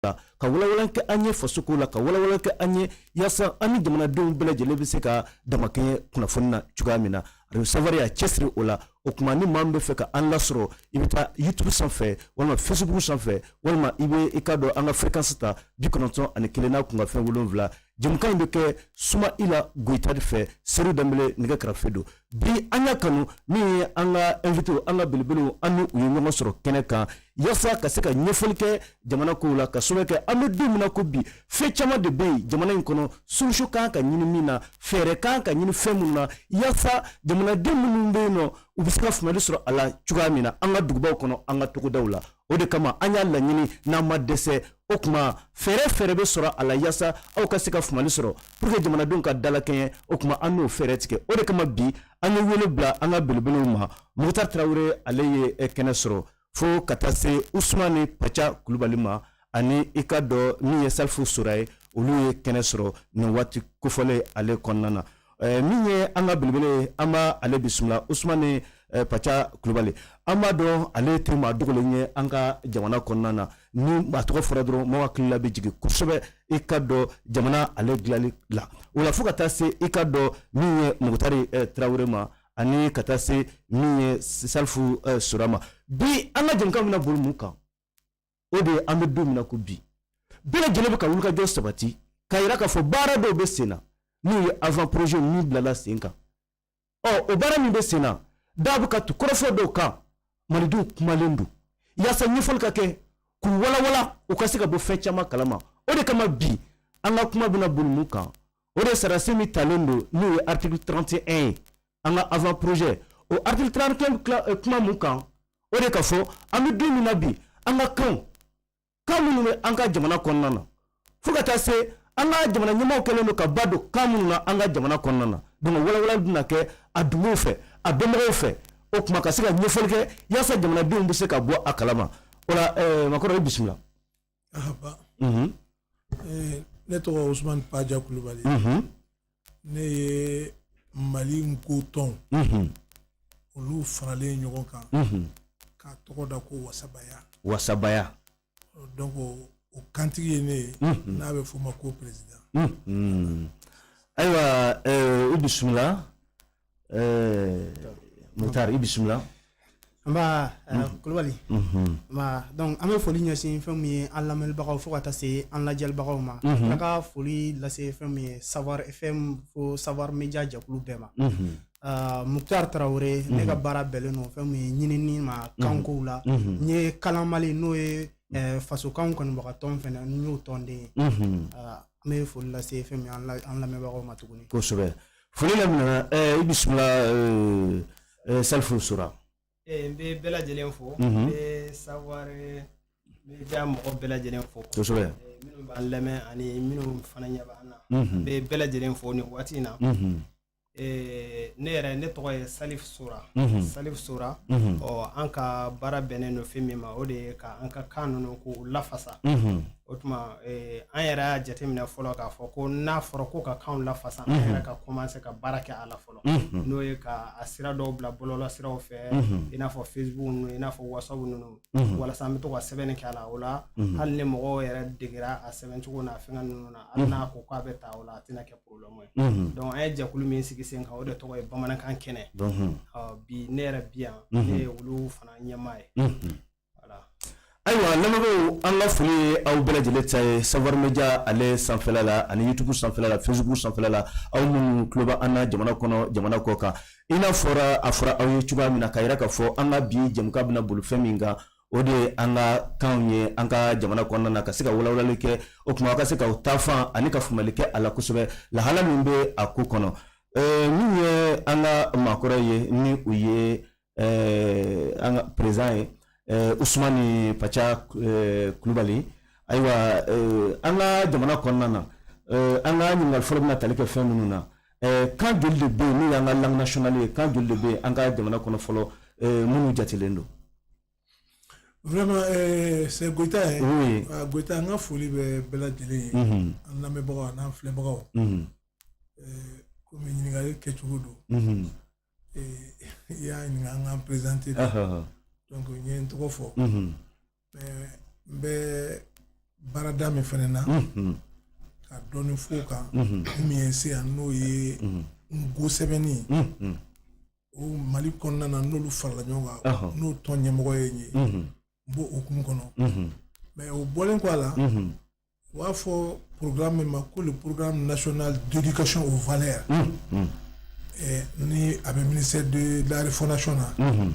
La ka walawala kɛ an ye fasoko la, ka walawala kɛ an ye yaasa an ni jamanadenw bɛɛ lajɛlen bɛ se ka damakɛɲɛ kunnafoni na cogoya min na. Radio Savoir y'a cɛsiri o la. O tuma, ni maa min bɛ fɛ ka an lasɔrɔ, i bɛ taa YouTube sanfɛ walima Facebook sanfɛ, walima i bɛ i ka dɔn an ka fréquence ta 91 n'a kunkanfɛn 7. Jɛmukan in bɛ kɛ Sumayila Goyita de fɛ, Seru Danbele nɛgɛ karafe don. Bi, an y'a kanu min ye, an ka invité, an ka belebelew, an ni u ye ɲɔgɔn sɔrɔ kɛnɛ kan yaasa ka se ka ɲɛfɔli kɛ jamana kow la, ka sababu kɛ an bɛ don min na ko bi, fɛn caman de bɛ yen jamana in kɔnɔ, solution kan ka ɲini min na, fɛɛrɛ kan ka ɲini fɛn minnu na, yaasa jamanaden minnu bɛ yen nɔ, u bɛ se ka faamuyali sɔrɔ a la cogoya min na, an ka dugubaw kɔnɔ, an ka togodaw la. O de kama an y'a laɲini, n'an ma dɛsɛ, o tuma fɛɛrɛ fɛɛrɛ bɛ sɔrɔ a la yaasa aw ka se ka faamuyali sɔrɔ pour que jamanadenw ka dalakɛɲɛ. O tuma an n'o fɛɛrɛ tigɛ. O de kama bi, an ye wele bila an ka belebelew ma. Mukutari Tarawele, ale ye kɛnɛ sɔrɔ, fo ka taa se Usumani Paca Kulubali ma, ani i ka dɔn min ye Salifu Sora ye, olu ye kɛnɛ sɔrɔ nin waati kofɔlen ale kɔnɔna na. Min ye an ka belebele ye, an b'a ale bisimila, Usumani Paca Kulubali. An b'a dɔn ale tɛ maa dogolen ye an ka jamana kɔnɔna na. Ni a tɔgɔ fɔra dɔrɔn, mɔgɔ hakili la bɛ jigin kosɛbɛ i ka dɔn jamana ale dilanli la. O la, fo ka taa se i ka dɔn min ye Mukutari Tarawele ma, ani ka taa se min ye Salifu Sora ma. Bi, an ka jɛmukan bɛna boli mun kan? O de ye, an bɛ don min na ko bi, bɛɛ lajɛlen bɛ ka wulikajɔ sabati k'a yira k'a fɔ baara dɔw bɛ sen na, n'u ye avant projet min bilala sen kan. Ɔ, o baara min bɛ sen na, da bɛ ka tu kɔrɔfɔ dɔw kan. Malidenw kumalen don yaasa ɲɛfɔli ka kɛ k'u walawala, u ka se ka bɔ fɛn caman kalama. O de kama bi, an ka kuma bɛna boli mun kan? O de sariyasen min talen don, n'o ye article 31 ye, an ka avant projet. O article 31 kuma mun kan? O de ka fɔ an bɛ don min na bi, an ka kanw, kan minnu bɛ an ka jamana kɔnɔna na, fo ka taa se an ka jamana ɲɛmaaw kɛlen don ka ba don kan minnu na an ka jamana kɔnɔna na. Donc walawalali bɛna kɛ a dungew fɛ, a dɔnbagaw fɛ, o tuma ka se ka ɲɛfɔli kɛ yaasa jamanadenw bɛ se ka bɔ a kalama. O la, makɔrɔ, i bisimila. Ahaba. Ne tɔgɔ Usumani Paja Kulubali. Ne ye Mali Nko tɔn, olu faralen ɲɔgɔn kan k'a tɔgɔ da ko Wasabaya. Wasabaya. Donc o kantigi ye ne ye, n'a bɛ f'o ma ko président. Ayiwa, i bisimila. Mutari, i bisimila. Nba, Kulubali. Nba. Donc an bɛ foli ɲɛsin fɛn min ye an lamɛnbagaw, fo ka taa se an lajɛlibagaw ma. An ka foli lase fɛn min ye Savoir FM fo Savoir Media jɛkulu bɛɛ ma. Mukutari Tarawele, ne ka baara bɛnnen don fɛn min ye ɲinini ma kankow la. N ye Kalan Mali, n'o ye fasokanw kanubagatɔn fɛnɛ, n y'o tɔnden ye. An bɛ foli lase fɛn min ye an lamɛnbagaw ma tuguni. Kosɛbɛ, foli laminɛna. I bisimila, Salifu Sora. N bɛ bɛɛ lajɛlen fo, n bɛ Savoir Media mɔgɔ bɛɛ lajɛlen fo. Minnu b'an lamɛn ani minnu fana ɲɛ b'an na, n bɛ bɛɛ lajɛlen fo nin waati in na. Ne yɛrɛ, ne tɔgɔ ye Salif Sora, Salif Sora. Ɔ, an ka baara bɛnnen don fɛn min ma, o de ye ka an ka kan ninnu k'u lafasa. O tuma, an yɛrɛ y'a jateminɛ fɔlɔ k'a fɔ ko n'a fɔra ko ka kanw lafasa, an yɛrɛ ka commencer ka baara kɛ a la fɔlɔ, n'o ye ka a sira dɔw bila bɔlɔlɔ siraw fɛ, i n'a fɔ Facebook ninnu, i n'a fɔ WhatsApp ninnu, walasa an bɛ to ka sɛbɛnni kɛ a la. O la, hali ni mɔgɔw yɛrɛ degera a sɛbɛncogo n'a fɛngɛ ninnu na, hali n'a ko k'a bɛ ta, o la a tɛna kɛ problème ye. Donc an ye jɛkulu min sigi sen kan, o de tɔgɔ ye Bamanankan Kɛnɛ. Bi, ne yɛrɛ bi yan, ne ye olu fana ɲɛmaa ye. Ayiwa, lamɛnbagaw, an ka foli ye aw bɛɛ lajɛlen ta ye Savoir Media ale sanfɛla la, ani YouTube sanfɛla la, Facebook sanfɛla la, aw minnu tulo bɛ an na jamana kɔnɔ, jamana kɔ kan. I n'a fɔra a fɔra aw ye cogoya min na, ka yira k'a fɔ an ka bi jɛmukan bɛna boli fɛn min kan, o de ye an ka kanw ye an ka jamana kɔnɔna na, ka se ka walawalali kɛ. O tuma, aw ka se k'aw taafan ani ka faamuyali kɛ a la kosɛbɛ, lahala min bɛ a ko kɔnɔ. Min ye an ka maakɔrɔ ye, ni o ye an ka président ye, Usumani Paca Kulubali. Ayiwa, an ka jamana kɔnɔna na, an ka ɲininkali fɔlɔ bɛna tali kɛ fɛn minnu na: kan joli de bɛ yen n'o y'an ka langue nationale ye? Kan joli de bɛ yen an ka jamana kɔnɔ fɔlɔ, minnu jatelen don? Vraiment, c'est Goïta ye. Oui. Goïta, an ka foli bɛ bɛɛ lajɛlen ye, an lamɛnbagaw an'an filɛbagaw. Komi ɲininkali kɛcogo don, i y'a ɲininka an k'an présenter. Donc n ye n tɔgɔ fɔ, mais n bɛ baarada min fɛnɛ na, ka dɔɔni fɔ o kan, min ye se yan, n'o ye Nko sɛbɛnni o Mali kɔnɔna na, n'olu farala ɲɔgɔn kan, n'o tɔn ɲɛmɔgɔ ye n ye, n b'o hukumu kɔnɔ. Mais o bɔlen kɔ a la, u b'a fɔ programme min ma ko le programme national d'éducation aux valeurs, ni a bɛ ministère de la refondation na, u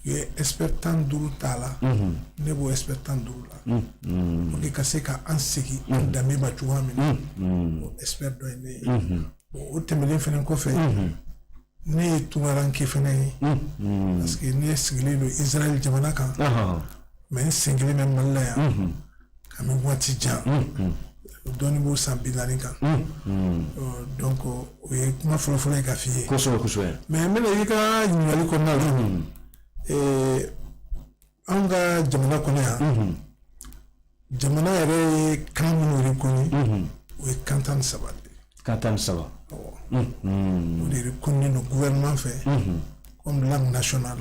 ye expert 15 t'a la. Ne b'o expert 15 la pour que ka se ka an segin an danbe ma cogoya min na, o expert dɔ ye ne ye. Bon, o tɛmɛnen fɛnɛ kɔfɛ, ne ye tunkaranke fɛnɛ ye, parce que ne sigilen don Israël jamana kan, mais n sen kelen bɛ Mali la yan kabini waati jan, dɔɔni b'o san 40 kan. Donc o ye kuma fɔlɔfɔlɔ ye ka f'i ye. Kosɛbɛ kosɛbɛ. Mais n bɛna i ka ɲininkali kɔnɔna la, anw ka jamana kɔnɔ yan, jamana yɛrɛ ye kan minnu reconnu, o ye kan 13 de ye. Kan 13. O de reconnu don gouvernement fɛ comme langue nationale.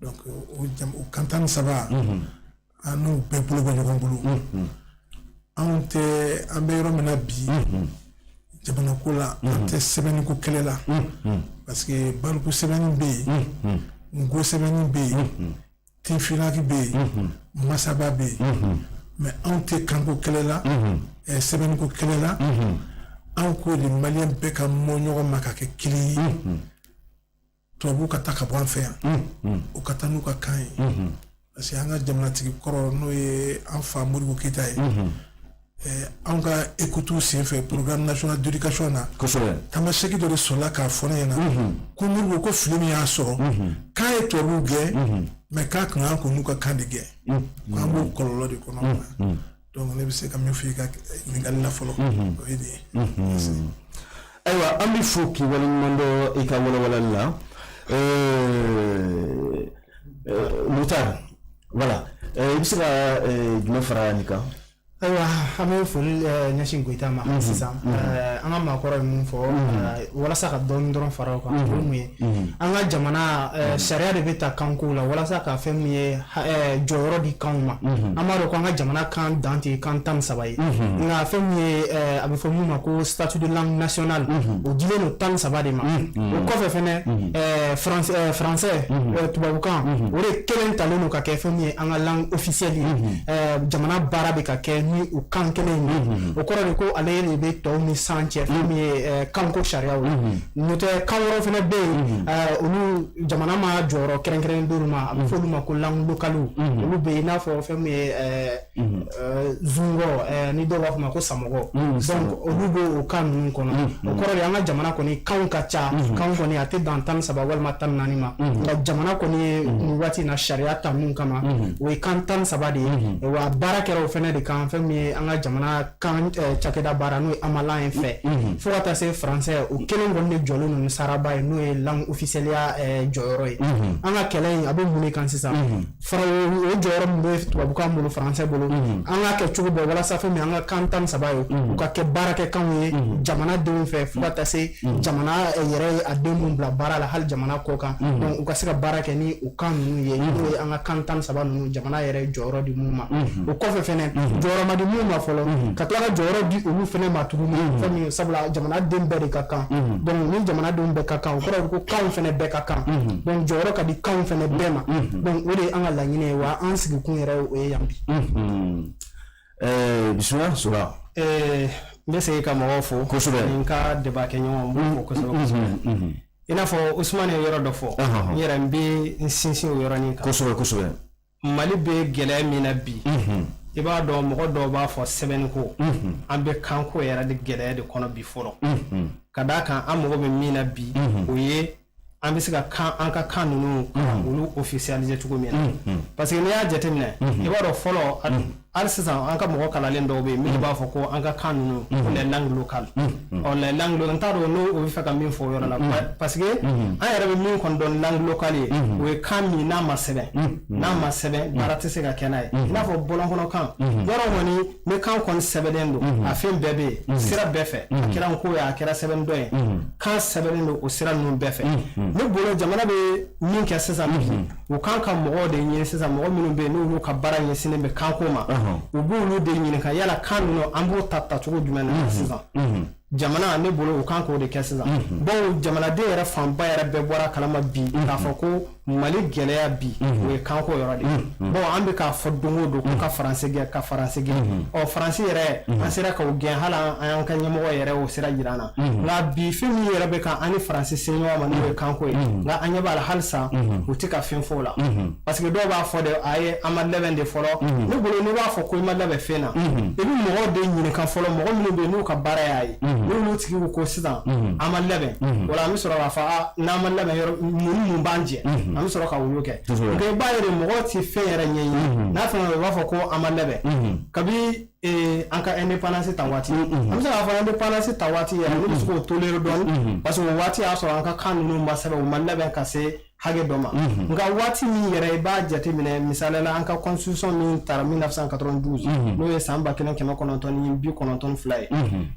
Donc o kan 13, an n'u bɛɛ bolo bɛ ɲɔgɔn bolo. Anw tɛ, an bɛ yɔrɔ min na bi jamana ko la, an tɛ sɛbɛnniko kɛlɛ la, parce que baliku sɛbɛnni bɛ yen, Nko sɛbɛnni bɛ yen, Tifinag bɛ yen, Masaba bɛ yen, mais anw tɛ kanko kɛlɛ la, sɛbɛnniko kɛlɛ la. Anw ko de maliyɛn bɛɛ ka mɔ ɲɔgɔn ma ka kɛ kelen ye, tubabuw ka taa ka bɔ an fɛ yan, u ka taa n'u ka kan ye, parce que an ka jamanatigi kɔrɔ, n'o ye an fa Modibo Keyita ye, anw ka écoute senfɛ programme national d'éducation na, tamaseki dɔ de sɔrɔla k'a fɔ ne ɲɛna ko Modibo ko fili min y'a sɔrɔ, k'a ye tubabuw gɛn, mais k'a tun kan k'u ka kan de gɛn, k'an b'o kɔlɔlɔ de kɔnɔ. Donc ne bɛ se ka min fɔ i ka ɲininkali la fɔlɔ, o ye nin ye. Ayiwa, an bɛ fo k'i waleɲuman dɔn i ka walawalali la, Mutari. Voilà, i bɛ se ka jumɛn fara nin kan? Ayiwa, an bɛ foli ɲɛsin Goyita ma sisan. An ka maakɔrɔ ye mun fɔ, walasa ka dɔɔni dɔrɔn fara o kan, o ye mun ye? An ka jamana sariya de bɛ ta kanko la walasa ka fɛn min ye jɔyɔrɔ di kanw ma. An b'a dɔn ko an ka jamana kan dan tɛ kan 13 ye, nka fɛn min ye a bɛ fɔ mun ma ko statut de langue nationale, o dilen don 13 de ma. O kɔfɛ fɛnɛ, français, tubabukan, o de kelen talen don ka kɛ fɛn min ye an ka langue officielle ye. Jamana baara bɛ ka kɛ ni o kan kelen in ye. O kɔrɔ de ko ale de bɛ tɔw ni san cɛ fɛn min ye kanko sariyaw la. N'o tɛ, kan wɛrɛw fana bɛ yen, olu jamana ma jɔyɔrɔ kɛrɛnkɛrɛnnen d'olu ma, a bɛ fɔ olu ma ko langue locale. Olu bɛ yen, i n'a fɔ fɛn min ye zungɔ, ni dɔw b'a fɔ ma ko samɔgɔ. Donc olu bɛ o kan ninnu kɔnɔ. O kɔrɔ de an ka jamana kɔni kanw ka ca, kan kɔni a tɛ dan 13 walima 14 ma, nka jamana kɔni ye nin waati in na sariya ta mun kama, o ye kan 13 de ye. Wa baara kɛra o fɛnɛ de kan, fɛn min ye an ka jamana kan cakɛda baara, n'o ye amalan ye fɛ, fo ka taa se français, o kelen kɔni de jɔlen don ni saraba ye, n'o ye langue officielle ya jɔyɔrɔ ye. An ka kɛlɛ in a bɛ mun de kan sisan? Fara o jɔyɔrɔ min bɛ tubabukan bolo, français bolo, an ka kɛ cogo bɛɛ walasa fɛn min an ka kan 13 ye, u ka kɛ baarakɛkanw ye jamanadenw fɛ, fo ka taa se jamana yɛrɛ ye a den mun bila baara la hali jamana kɔ kan. Donc u ka se ka baara kɛ ni o kan ninnu ye, n'o ye an ka kan 13 ninnu, jamana yɛrɛ jɔyɔrɔ di mun ma. O kɔfɛ fɛnɛ, jɔyɔrɔ ma di mun ma fɔlɔ, ka tila ka jɔyɔrɔ di olu fɛnɛ ma tuguni, fɛn min sabula jamanaden bɛɛ de ka kan. Donc ni jamanadenw bɛɛ ka kan, o kɔrɔ ko kanw fɛnɛ bɛɛ ka kan. Donc jɔyɔrɔ ka di kanw fɛnɛ bɛɛ ma. Donc o de ye an ka laɲini ye, wa an sigikun yɛrɛ o ye yan bi. Bisimila Sora. N bɛ segin ka mɔgɔw fo. Kosɛbɛ. Ni n ka débat kɛ ɲɔgɔn, n b'u fo kosɛbɛ kosɛbɛ. I n'a fɔ Usumani ye yɔrɔ dɔ fɔ, n yɛrɛ n bɛ n sinsin o yɔrɔnin kan. Kosɛbɛ kosɛbɛ. Mali bɛ gɛlɛya min na bi, i b'a dɔn mɔgɔ dɔw b'a fɔ sɛbɛnniko, an bɛ kanko yɛrɛ de gɛlɛya de kɔnɔ bi fɔlɔ, ka d'a kan an mago bɛ min na bi, o ye an bɛ se ka kan, an ka kan ninnu olu officialiser cogo min na. Parce que n'i y'a jateminɛ, i b'a dɔn fɔlɔ, hali sisan an ka mɔgɔ kalanlen dɔw bɛ yen minnu b'a fɔ ko an ka kan ninnu, ko les langues locales. Ɔ, les langues locales, n t'a dɔn n'o bɛ fɛ ka min fɔ o yɔrɔ la, parce que an yɛrɛ bɛ min kɔni dɔn langue locale ye, o ye kan min n'a ma sɛbɛn, n'a ma sɛbɛn, baara tɛ se ka kɛ n'a ye. I n'a fɔ bɔlɔnkɔnɔ kan, yɔrɔ kɔni ni kan kɔni sɛbɛnnen don, a fɛn bɛɛ bɛ yen sira bɛɛ fɛ, a kɛra n ko ye, a kɛra sɛbɛn dɔ ye, kan sɛbɛnnen don o sira ninnu bɛɛ fɛ. Ne bolo, jamana bɛ min kɛ sisan bi, u kan ka mɔgɔw de ɲini sisan, mɔgɔ minnu bɛ yen n'olu ka baara ɲɛsinnen bɛ kanko ma. U b'olu de ɲininka yala kan ninnu an b'o ta tacogo jumɛn na sisan. Jamana ne bolo, u kan k'o de kɛ sisan, bawo jamanaden yɛrɛ fanba yɛrɛ bɛɛ bɔra kalama bi k'a fɔ ko Mali gɛlɛya bi, o ye kanko yɔrɔ de ye. Bon, an bɛ k'a fɔ don o don ko ka Faransi gɛn, ka Faransi gɛn. Ɔ, Faransi yɛrɛ, an sera k'o gɛn, hali an y'an ka ɲɛmɔgɔ yɛrɛ o sira jira an na. Nka bi, fɛn min yɛrɛ bɛ ka an ni Faransi se ɲɔgɔn ma, n'o ye kanko ye, nka an ɲɛ b'a la halisa u tɛ ka fɛn fɔ o la, parce que dɔw b'a fɔ de a ye an ma labɛn de fɔlɔ. Ne bolo, n'i b'a fɔ ko i ma labɛn fɛn na, i bɛ mɔgɔw de ɲininka fɔlɔ, mɔgɔ minnu bɛ yen n'u ka baara y'a ye. N'olu tigiw ko sisan an ma labɛn, wala an bɛ sɔrɔ k'a fɔ a n'an ma labɛn, yɔrɔ mun ni mun b'an jɛ, an bɛ sɔrɔ ka olu kɛ. Nka i b'a ye de, mɔgɔw ti fɛn yɛrɛ ɲɛɲini n'a fɛn, u b'a fɔ ko an ma labɛn. Kabi an ka indépendance ta waati, an bɛ se k'a fɔ indépendance ta waati yɛrɛ, ne bɛ se k'o tolérer dɔɔni, parce que o waati y'a sɔrɔ an ka kan ninnu ma sɛbɛn, u ma labɛn ka se hakɛ dɔ ma. Nka waati min yɛrɛ i b'a jateminɛ, misali la, an ka constitution min tara 1992, n'o ye san 1992 ye,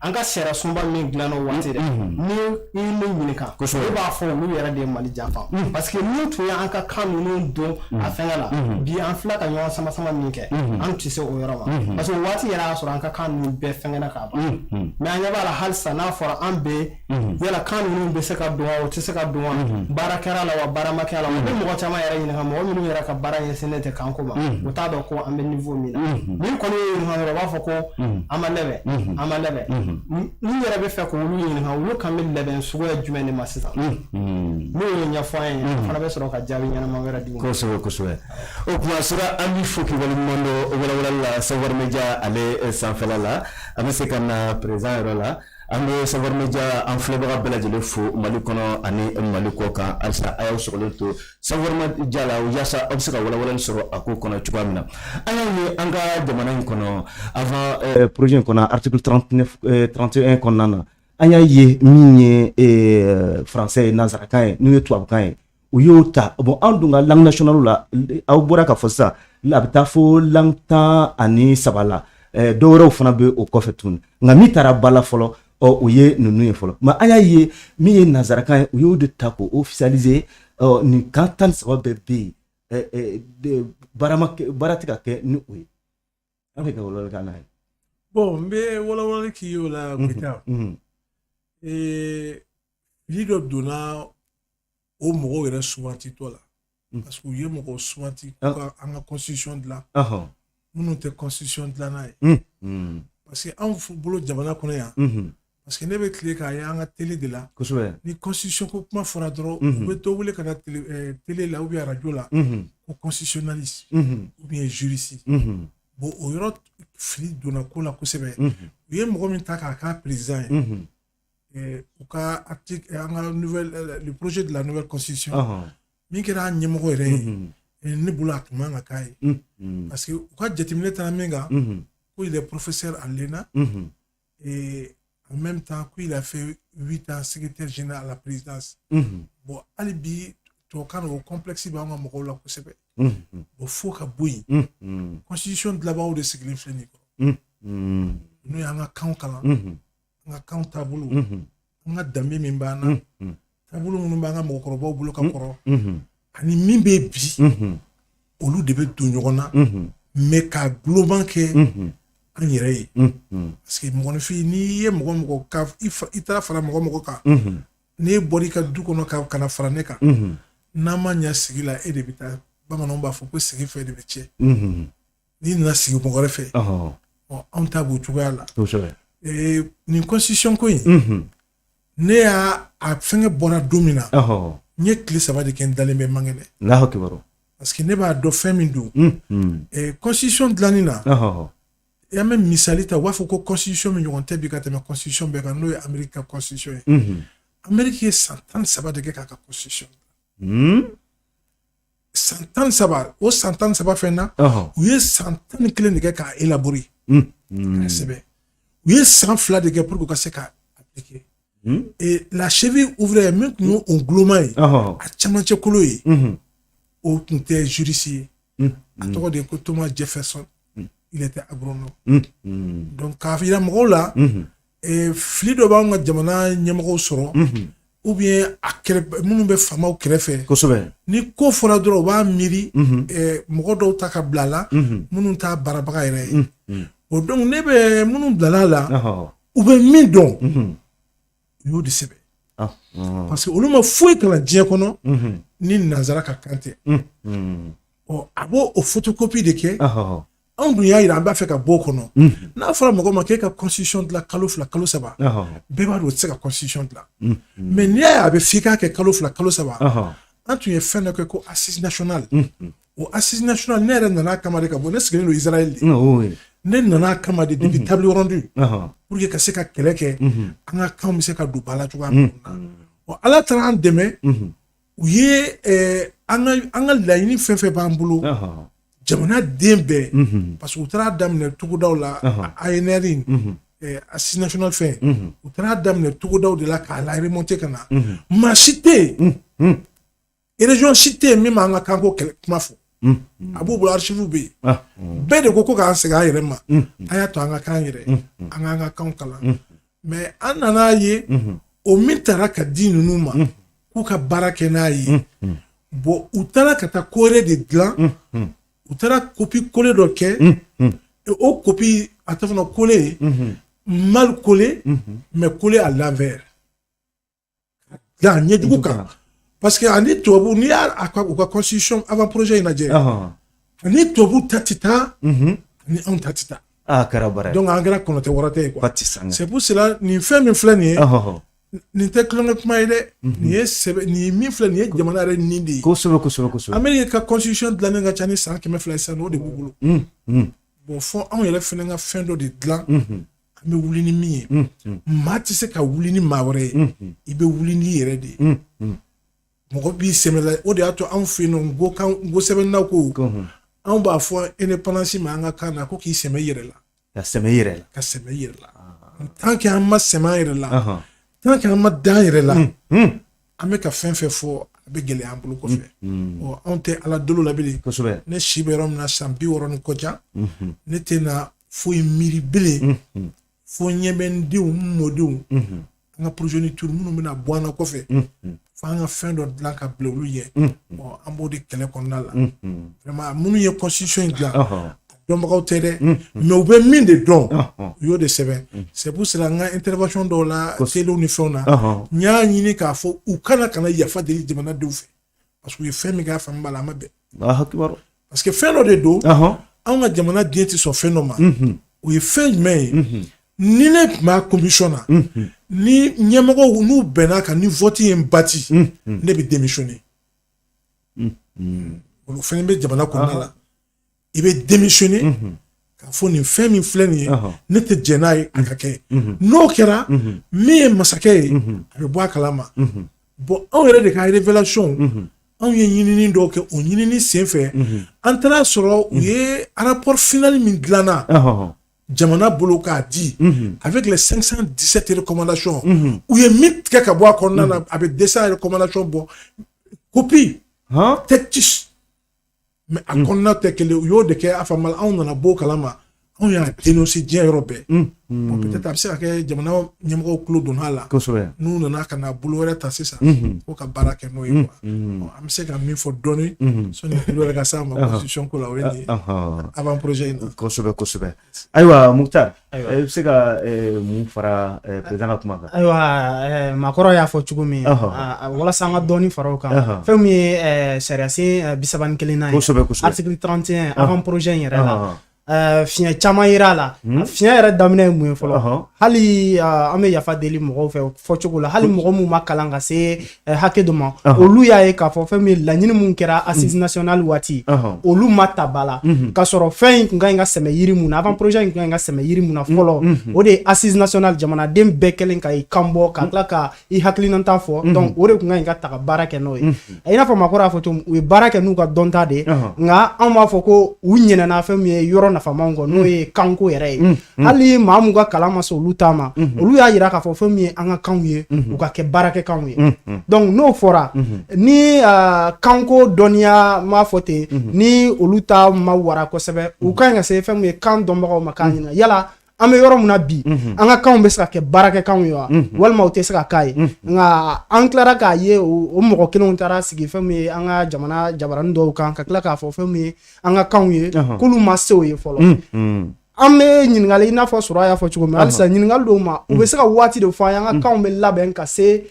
an ka sariya sunba min dilanna o waati dɛ, ni i ye ne ɲininka, ne b'a fɔ olu yɛrɛ de ye Mali janfa, parce que n'u tun ye an ka kan ninnu don a fɛngɛ la, bi an filɛ ka ɲɔgɔn sama sama min kɛ, an tɛ se o yɔrɔ ma, parce que o waati yɛrɛ y'a sɔrɔ an ka kan ninnu bɛɛ fɛngɛnna k'a ban. Mais an ɲɛ b'a la halisa, n'a fɔra an bɛ yala kan ninnu bɛ se ka don wa, o tɛ se ka don wa, baara kɛra la wa, baara ma kɛ la wa, u bɛ mɔgɔ caman yɛrɛ ɲininka, mɔgɔ minnu yɛrɛ ka baara ɲɛsinnen tɛ kanko ma, u t'a dɔn ko an bɛ niveau min na. N'i kɔni y'o ɲininka dɔrɔn, u b'a fɔ ko an ma labɛn, an ma labɛn. N yɛrɛ bɛ fɛ k'olu ɲininka, olu kan bɛ labɛn suguya jumɛn de ma sisan? N'o y'o ɲɛfɔ an ye, an fana bɛ sɔrɔ ka jaabi ɲɛnama wɛrɛ d'u ma. Kosɛbɛ. O tuma sera, an b'i fo k'i waleɲuman dɔn walawalali la Savoir Media ale sanfɛla la. An bɛ se ka na président yɔrɔ la. An bɛ Savoir Media an filɛbaga bɛɛ lajɛlen fo Mali kɔnɔ ani Mali kɔ kan. Halisa a y'aw sɔgɔlen to Savoir Media la yaasa aw bɛ se ka walawalali sɔrɔ a ko kɔnɔ cogoya min na. An y'a ye an ka jamana in kɔnɔ, avant projet in kɔnɔ, article 39 31 kɔnɔna na, an y'a ye min ye français ye, nanzarakan ye, n'o ye tubabukan ye, u y'o ta. Bon, an dun ka langue nationale la, aw bɔra k'a fɔ sisan, a bɛ taa fo langue 13 la. Dɔw wɛrɛw fana bɛ o kɔfɛ tuguni, nka min taara ba la fɔlɔ, ɔ, o ye ninnu ye fɔlɔ. Mais an y'a ye min ye nanzarakan ye, u y'o de ta k'o officialiser. Ɔ, nin kan 13 bɛɛ bɛ yen, baara ma kɛ, baara tɛ ka kɛ ni o ye. An bɛ ka walawalali kɛ n'a ye. Bon, n bɛ walawalali k'i ye o la, Goyita. Fili dɔ donna o mɔgɔw yɛrɛ sugantitɔ la, parce que u ye mɔgɔw suganti ko ka an ka constitution dilan, minnu tɛ constitution dilanna ye, parce que anw bolo jamana kɔnɔ yan, parce que ne bɛ tile k'a ye an ka télé de la, ni constitution ko kuma fɔra dɔrɔn, u bɛ dɔ wele ka na télé la ou bien radio la ko constitutionnaliste ou bien juriste. Bon, o yɔrɔ fili donna ko la kosɛbɛ. U ye mɔgɔ min ta k'a k'a président ye, u ka article, an ka nouvelle, le projet de la nouvelle constitution, min kɛra a ɲɛmɔgɔ yɛrɛ ye, ne bolo a tun man ka k'a ye, parce que u ka jateminɛ taara min kan, ko il est professeur à l'ENA et en même temps qu'il a fait 8 ans secrétaire général à la présidence. Bon, hali bi tubabukan na, o complexe b'an ka mɔgɔw la kosɛbɛ. Bon, fo ka bɔ yen. Constitution dilanbagaw de sigilen filɛ nin kɔrɔ, n'o ye an ka kanw kalan, an ka kanw taabolo, an ka danbe min b'an na, taabolo minnu b'an ka mɔgɔkɔrɔbaw bolo ka kɔrɔ ani min bɛ bi, olu de bɛ don ɲɔgɔn na, mais ka gulonban kɛ an yɛrɛ ye, parce que mɔgɔninfin, n'i ye mɔgɔ mɔgɔ ka i taara fara mɔgɔ mɔgɔ kan, n'e bɔra i ka du kɔnɔ ka na fara ne kan, n'an ma ɲɛ sigi la, e de bɛ taa. Bamananw b'a fɔ ko sigi fɛ de bɛ tiɲɛ. N'i nana sigi mɔgɔ wɛrɛ fɛ, anw ta b'o cogoya la. Nin constitution ko in, ne y'a a fɛngɛ bɔra don min na, n ye tile 3 de kɛ n dalen bɛ man kɛnɛ, parce que ne b'a dɔn fɛn min don. Constitution dilanni na, an bɛ misali ta, u b'a fɔ ko constitution min ɲɔgɔn tɛ bi ka tɛmɛ constitution bɛɛ kan, n'o ye Amérique ka constitution ye. Amérique ye san 13 de kɛ k'a ka constitution. San 13, o san 13 fɛn na, u ye san 11 de kɛ k'a élaborer, k'a sɛbɛn. U ye san 2 de kɛ pour que u ka se k'a appliquer. Et la cheville ouvrière min tun ye o guloma ye, a camancɛ kolo ye, o tun tɛ juriste ye. A tɔgɔ de ye ko Thomas Jefferson, il était agronome. Donc k'a yira mɔgɔw la, fili dɔ b'anw ka jamana ɲɛmɔgɔw sɔrɔ. Ou bien a kɛrɛ minnu bɛ faamaw kɛrɛfɛ. Ni ko fɔra dɔrɔn, u b'a miiri mɔgɔ dɔw ta ka bila a la minnu t'a baarabaga yɛrɛ ye. Bon, donc ne bɛ minnu bilala a la, u bɛ min dɔn, u y'o de sɛbɛn, parce que olu ma foyi kalan diɲɛ kɔnɔ ni nanzara ka kan tɛ. Ɔ, a b'o o photocopie de kɛ. Anw dun y'a yira an b'a fɛ ka bɔ o kɔnɔ. N'a fɔra mɔgɔ ma k'e ka constitution dilan kalo 2, kalo 3, bɛɛ b'a dɔn o tɛ se ka constitution dilan. Mais n'i y'a ye a bɛ f'i k'a kɛ kalo 2, kalo 3, an tun ye fɛn dɔ kɛ ko assise nationale. O assise nationale, ne yɛrɛ nana kama de ka bɔ, ne sigilen don Israël de. Ne nana kama de depuis table ronde pour que ka se ka kɛlɛ kɛ, an ka kanw bɛ se ka don ba la cogoya min na. Ɔ, Ala taara an dɛmɛ, u ye an ka laɲini fɛn fɛn b'an bolo, jamana den bɛɛ, parce que u taara daminɛ togodaw la, ANR, assise nationale fɛn, u taara daminɛ togodaw de la k'a la remonter ka na. Maa si tɛ yen, région si tɛ yen min m'an ka kanko kɛlɛ kuma fɔ. A b'u bolo, archive bɛ yen. Bɛɛ de ko k'an segin an yɛrɛ ma, an y'a to an ka kan yɛrɛ, an k'an ka kanw kalan. Mais an nana ye, o min taara ka di ninnu ma k'u ka baara kɛ n'a ye, bon, u taara ka taa ko wɛrɛ de dilan. U taara copie coller dɔ kɛ. O copie a tɛ fana coller, mal collé, mais collé à l'envers, dilan ɲɛjugu kan, parce que ani tubabu, n'i y'a u ka constitution avant projet in lajɛ, ani tubabu ta tɛ taa, ani anw ta tɛ taa. A kɛra baara ye. Donc an kɛra kɔnɔ tɛ wɔrɔ tɛ ye quoi. C'est pour cela, nin fɛn min filɛ nin ye, nin tɛ tulonkɛ kuma ye dɛ. Nin ye sɛbɛ, nin ye min filɛ nin ye, jamana yɛrɛ nin de ye. kosɛbɛ kosɛbɛ kosɛbɛ Amérique ka constitution dilannen ka ca ni san 200 ye sisan, o de b'u bolo. Bon, fɔ anw yɛrɛ fɛnɛ ka fɛn dɔ de dilan, an bɛ wuli ni min ye. Maa tɛ se ka wuli ni maa wɛrɛ ye, i bɛ wuli n'i yɛrɛ de ye. Mɔgɔ b'i sɛmɛ, o de y'a to anw fɛ yen nɔ, n ko kan, n ko sɛbɛnnaw ko anw b'a fɔ indépendance ma an ka kan na ko k'i sɛmɛ i yɛrɛ la. Ka sɛmɛ i yɛrɛ la. Ka sɛmɛ i yɛrɛ la. Tant que an ma sɛmɛ an yɛrɛ la, tant que an ma dan yɛrɛ la, an bɛ ka fɛn fɛn fɔ, a bɛ gɛlɛya an bolo kɔfɛ. Ɔ, anw tɛ Ala dolo la bilen. Ne si bɛ yɔrɔ min na, san 60 ni kɔjan, ne tɛna foyi miiri bilen fo ɲɛ bɛ n denw, n mɔdenw, an ka progéniture minnu bɛna bɔ an na kɔfɛ, fo an ka fɛn dɔ dilan ka bila olu ɲɛ. Ɔ, an b'o de kɛlɛ kɔnɔna la. Vraiment, minnu ye constitution in dilan, dɔnbagaw tɛ dɛ, mais u bɛ min de dɔn, u y'o de sɛbɛn. C'est pour cela, n ka intervention dɔw la, telew ni fɛnw na, n y'a ɲini k'a fɔ u kana kana yafa deli jamanadenw fɛ, parce que u ye fɛn min kɛ, a faamu b'a la, a ma bɛn, parce que fɛn dɔ de don, anw ka jamana den tɛ sɔn fɛn dɔ ma. O ye fɛn jumɛn ye? Ni ne tun b'a commission na, ni ɲɛmɔgɔw n'u bɛn'a kan, ni vote ye n bati, ne bɛ démissionner. Olu fɛnɛ bɛ jamana kɔnɔna la, i bɛ démissionner k'a fɔ nin fɛn min filɛ nin ye, ne tɛ jɛn n'a ye a ka kɛ. N'o kɛra, min ye masakɛ ye, a bɛ bɔ a kalama. Bon, anw yɛrɛ de ka révélation, anw ye ɲinini dɔw kɛ. O ɲinini sen fɛ, an taara sɔrɔ u ye rapport final min dilanna jamana bolo k'a di avec les 517 recommandations, u ye min tigɛ ka bɔ a kɔnɔna na, a bɛ 200 recommandations bɔ, copie texte, mais a kɔnɔna tɛ kelen. U y'o de kɛ a fama, anw nana bɔ o kalama, anw y'a dénoncer diɲɛ yɔrɔ bɛɛ. Bon, peut-être a bɛ se ka kɛ jamana ɲɛmɔgɔw tulo donna a la, n'u nana ka na bolo wɛrɛ ta sisan ko ka baara kɛ n'o ye quoi. An bɛ se ka min fɔ dɔɔni sɔnni olu yɛrɛ ka s'a ma constitution ko la, o ye nin ye avant projet in na. Kosɛbɛ kosɛbɛ. Ayiwa Mukutari, i bɛ se ka mun fara président ka kuma kan? Ayiwa, maakɔrɔ y'a fɔ cogo min, walasa an ka dɔɔni fara o kan, fɛn min ye sariyasen 31nan ye, article 31, avant projet in yɛrɛ la, fiɲɛ caman yera a la. Fiɲɛ yɛrɛ daminɛ ye mun ye fɔlɔ? Hali an bɛ yafa deli mɔgɔw fɛ fɔcogo la, hali mɔgɔ mun ma kalan ka se hakɛ dɔ ma, olu y'a ye k'a fɔ fɛn min laɲini mun kɛra assise nationale waati, olu ma ta ba la. K'a sɔrɔ fɛn in kun ka ɲi ka sɛmɛ yiri mun na, avant projet in kun ka ɲi ka sɛmɛ yiri mun na fɔlɔ, o de ye assise nationale, jamanaden bɛɛ kɛlen ka i kan bɔ ka tila ka i hakilinata fɔ. Donc o de kun ka ɲi ka ta ka baara kɛ n'o ye. I n'a fɔ maakɔrɔ y'a fɔ cogo min, u ye baara kɛ n'u ka dɔnta de ye, nka anw b'a fɔ ko u ɲinɛna fɛn min ye yɔrɔ nafamaw kɔ, n'o ye kanko yɛrɛ ye. Hali maa mun ka kalan ma se olu ta ma, olu y'a yira k'a fɔ fɛn min ye an ka kanw ye, u ka kɛ baarakɛkanw ye. Donc n'o fɔra, ni kanko dɔnniya m'a fɔ ten, ni olu ta ma wara kosɛbɛ, u ka ɲi ka se fɛn min ye kan dɔnbagaw ma k'a ɲininka yala an An bɛ yɔrɔ min na bi, an ka kanw bɛ se ka kɛ baarakɛkanw ye wa, walima u tɛ se ka k'a ye? Nka an tilara k'a ye, o mɔgɔ kelenw taara sigi fɛn min ye an ka jamana jabaranin dɔw kan, ka tila k'a fɔ fɛn min ye an ka kanw ye, k'olu ma se o ye fɔlɔ. An bɛ ɲininkali, i n'a fɔ sɔrɔ y'a fɔ cogo min, halisa ɲininkali dɔw ma, u bɛ se ka waati de fɔ an ye, an ka kanw bɛ labɛn ka se,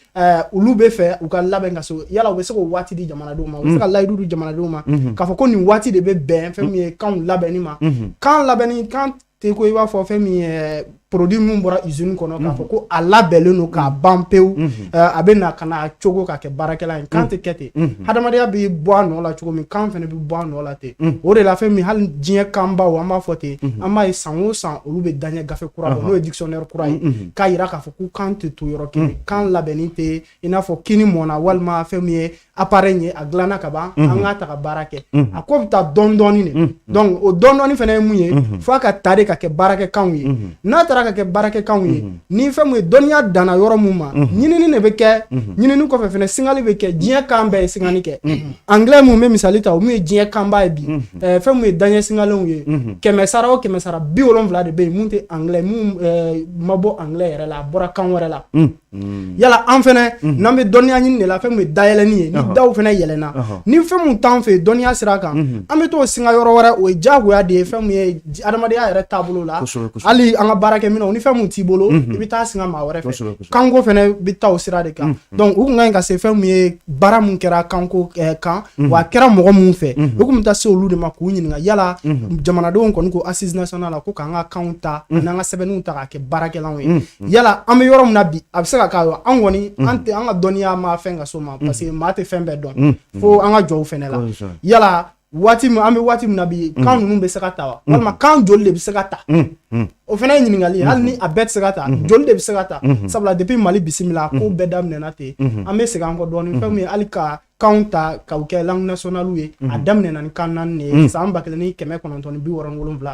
olu bɛ fɛ u ka labɛn ka se, yala u bɛ se k'o waati di jamanadenw ma, u bɛ se ka layidu di jamanadenw ma k'a fɔ ko nin waati de bɛ bɛn fɛn min ye kanw labɛnni ma? Kan labɛnni, kan tɛ ko i b'a fɔ fɛn min ye produit min bɔra usine kɔnɔ, k'a fɔ ko a labɛnlen don k'a ban pewu, a bɛ na ka na cogo ka kɛ baarakɛla ye. Kan tɛ kɛ ten. Hadamadenya bɛ bɔ a nɔ la cogo min, kan fana bɛ bɔ a nɔ la ten. O de la, fɛn min, hali diɲɛ kanbaw, an b'a fɔ ten, an b'a ye san o san olu bɛ daɲɛ gafe kura bɔ, n'o ye dictionnaire kura ye, k'a yira k'a fɔ ko kan tɛ to yɔrɔ kelen. Kan labɛnni tɛ i n'a fɔ kini mɔnna, walima fɛn min ye appareil ye, a dilanna ka ban, an k'a ta ka baara kɛ. A ko bɛ taa dɔɔni dɔɔni de. Donc o dɔɔni dɔɔni fana ye mun ye? F'a ka ta de ka kɛ baarakɛkanw ye. N'a taara ka kɛ baarakɛkanw ye, ni fɛn mun ye, dɔnniya danna yɔrɔ mun ma, ɲinini de bɛ kɛ. Ɲinini kɔfɛ fɛnɛ, singali bɛ kɛ. Diɲɛ kan bɛɛ ye singali kɛ. Anglais mun bɛ misali ta, o mun ye diɲɛ kanba ye bi, fɛn mun ye daɲɛ singalenw ye, 100 sara o 100 sara, 70 de bɛ yen mun tɛ anglais, mun ma bɔ anglais yɛrɛ la, a bɔra kan wɛrɛ la. Yala an fɛnɛ, n'an bɛ dɔnniya ɲini de la, fɛn min ye dayɛlɛnni ye, ni daw fɛnɛ yɛlɛnna, ni fɛn mun t'an fɛ dɔnniya sira kan, an bɛ t'o singa yɔrɔ wɛrɛ. O ye diyagoya de ye, fɛn mun ye adamadenya yɛrɛ taabolo la. Hali an ka baarakɛminɛnw, ni fɛn mun t'i bolo, i bɛ taa singa maa wɛrɛ fɛ. Kanko fɛnɛ bɛ taa o sira de kan. Donc u kun ka ɲi ka se fɛn mun ye, baara mun kɛra kanko kan, wa a kɛra mɔgɔ mun fɛ, u kun bɛ taa se olu de ma k'u ɲininka: yala jamanadenw kɔni ko assise nationale la ko k'an ka kanw ta n'an ka sɛbɛnniw ta k'a kɛ baarakɛlanw ye, yala an bɛ yɔrɔ min na bi, a bɛ se ka k'a ye? An kɔni, an tɛ, an ka dɔnniya ma fɛn ka s'o ma, parce que maa tɛ fɛn bɛɛ dɔn, fo an ka jɔw fɛnɛ la. Yala waati min an bɛ waati min na bi, kan ninnu bɛ se ka ta wa, walima kan joli de bɛ se ka ta? O fana ye ɲininkali ye. Hali ni a bɛɛ tɛ se ka ta, joli de bɛ se ka ta? Sabula depuis Mali bisimila, ko bɛɛ daminɛna ten. An bɛ segin an kɔ dɔɔnin. Fɛn min ye, hali ka kanw ta k'u kɛ langue nationale ye, a daminɛna ni kan naani de ye. San 1967,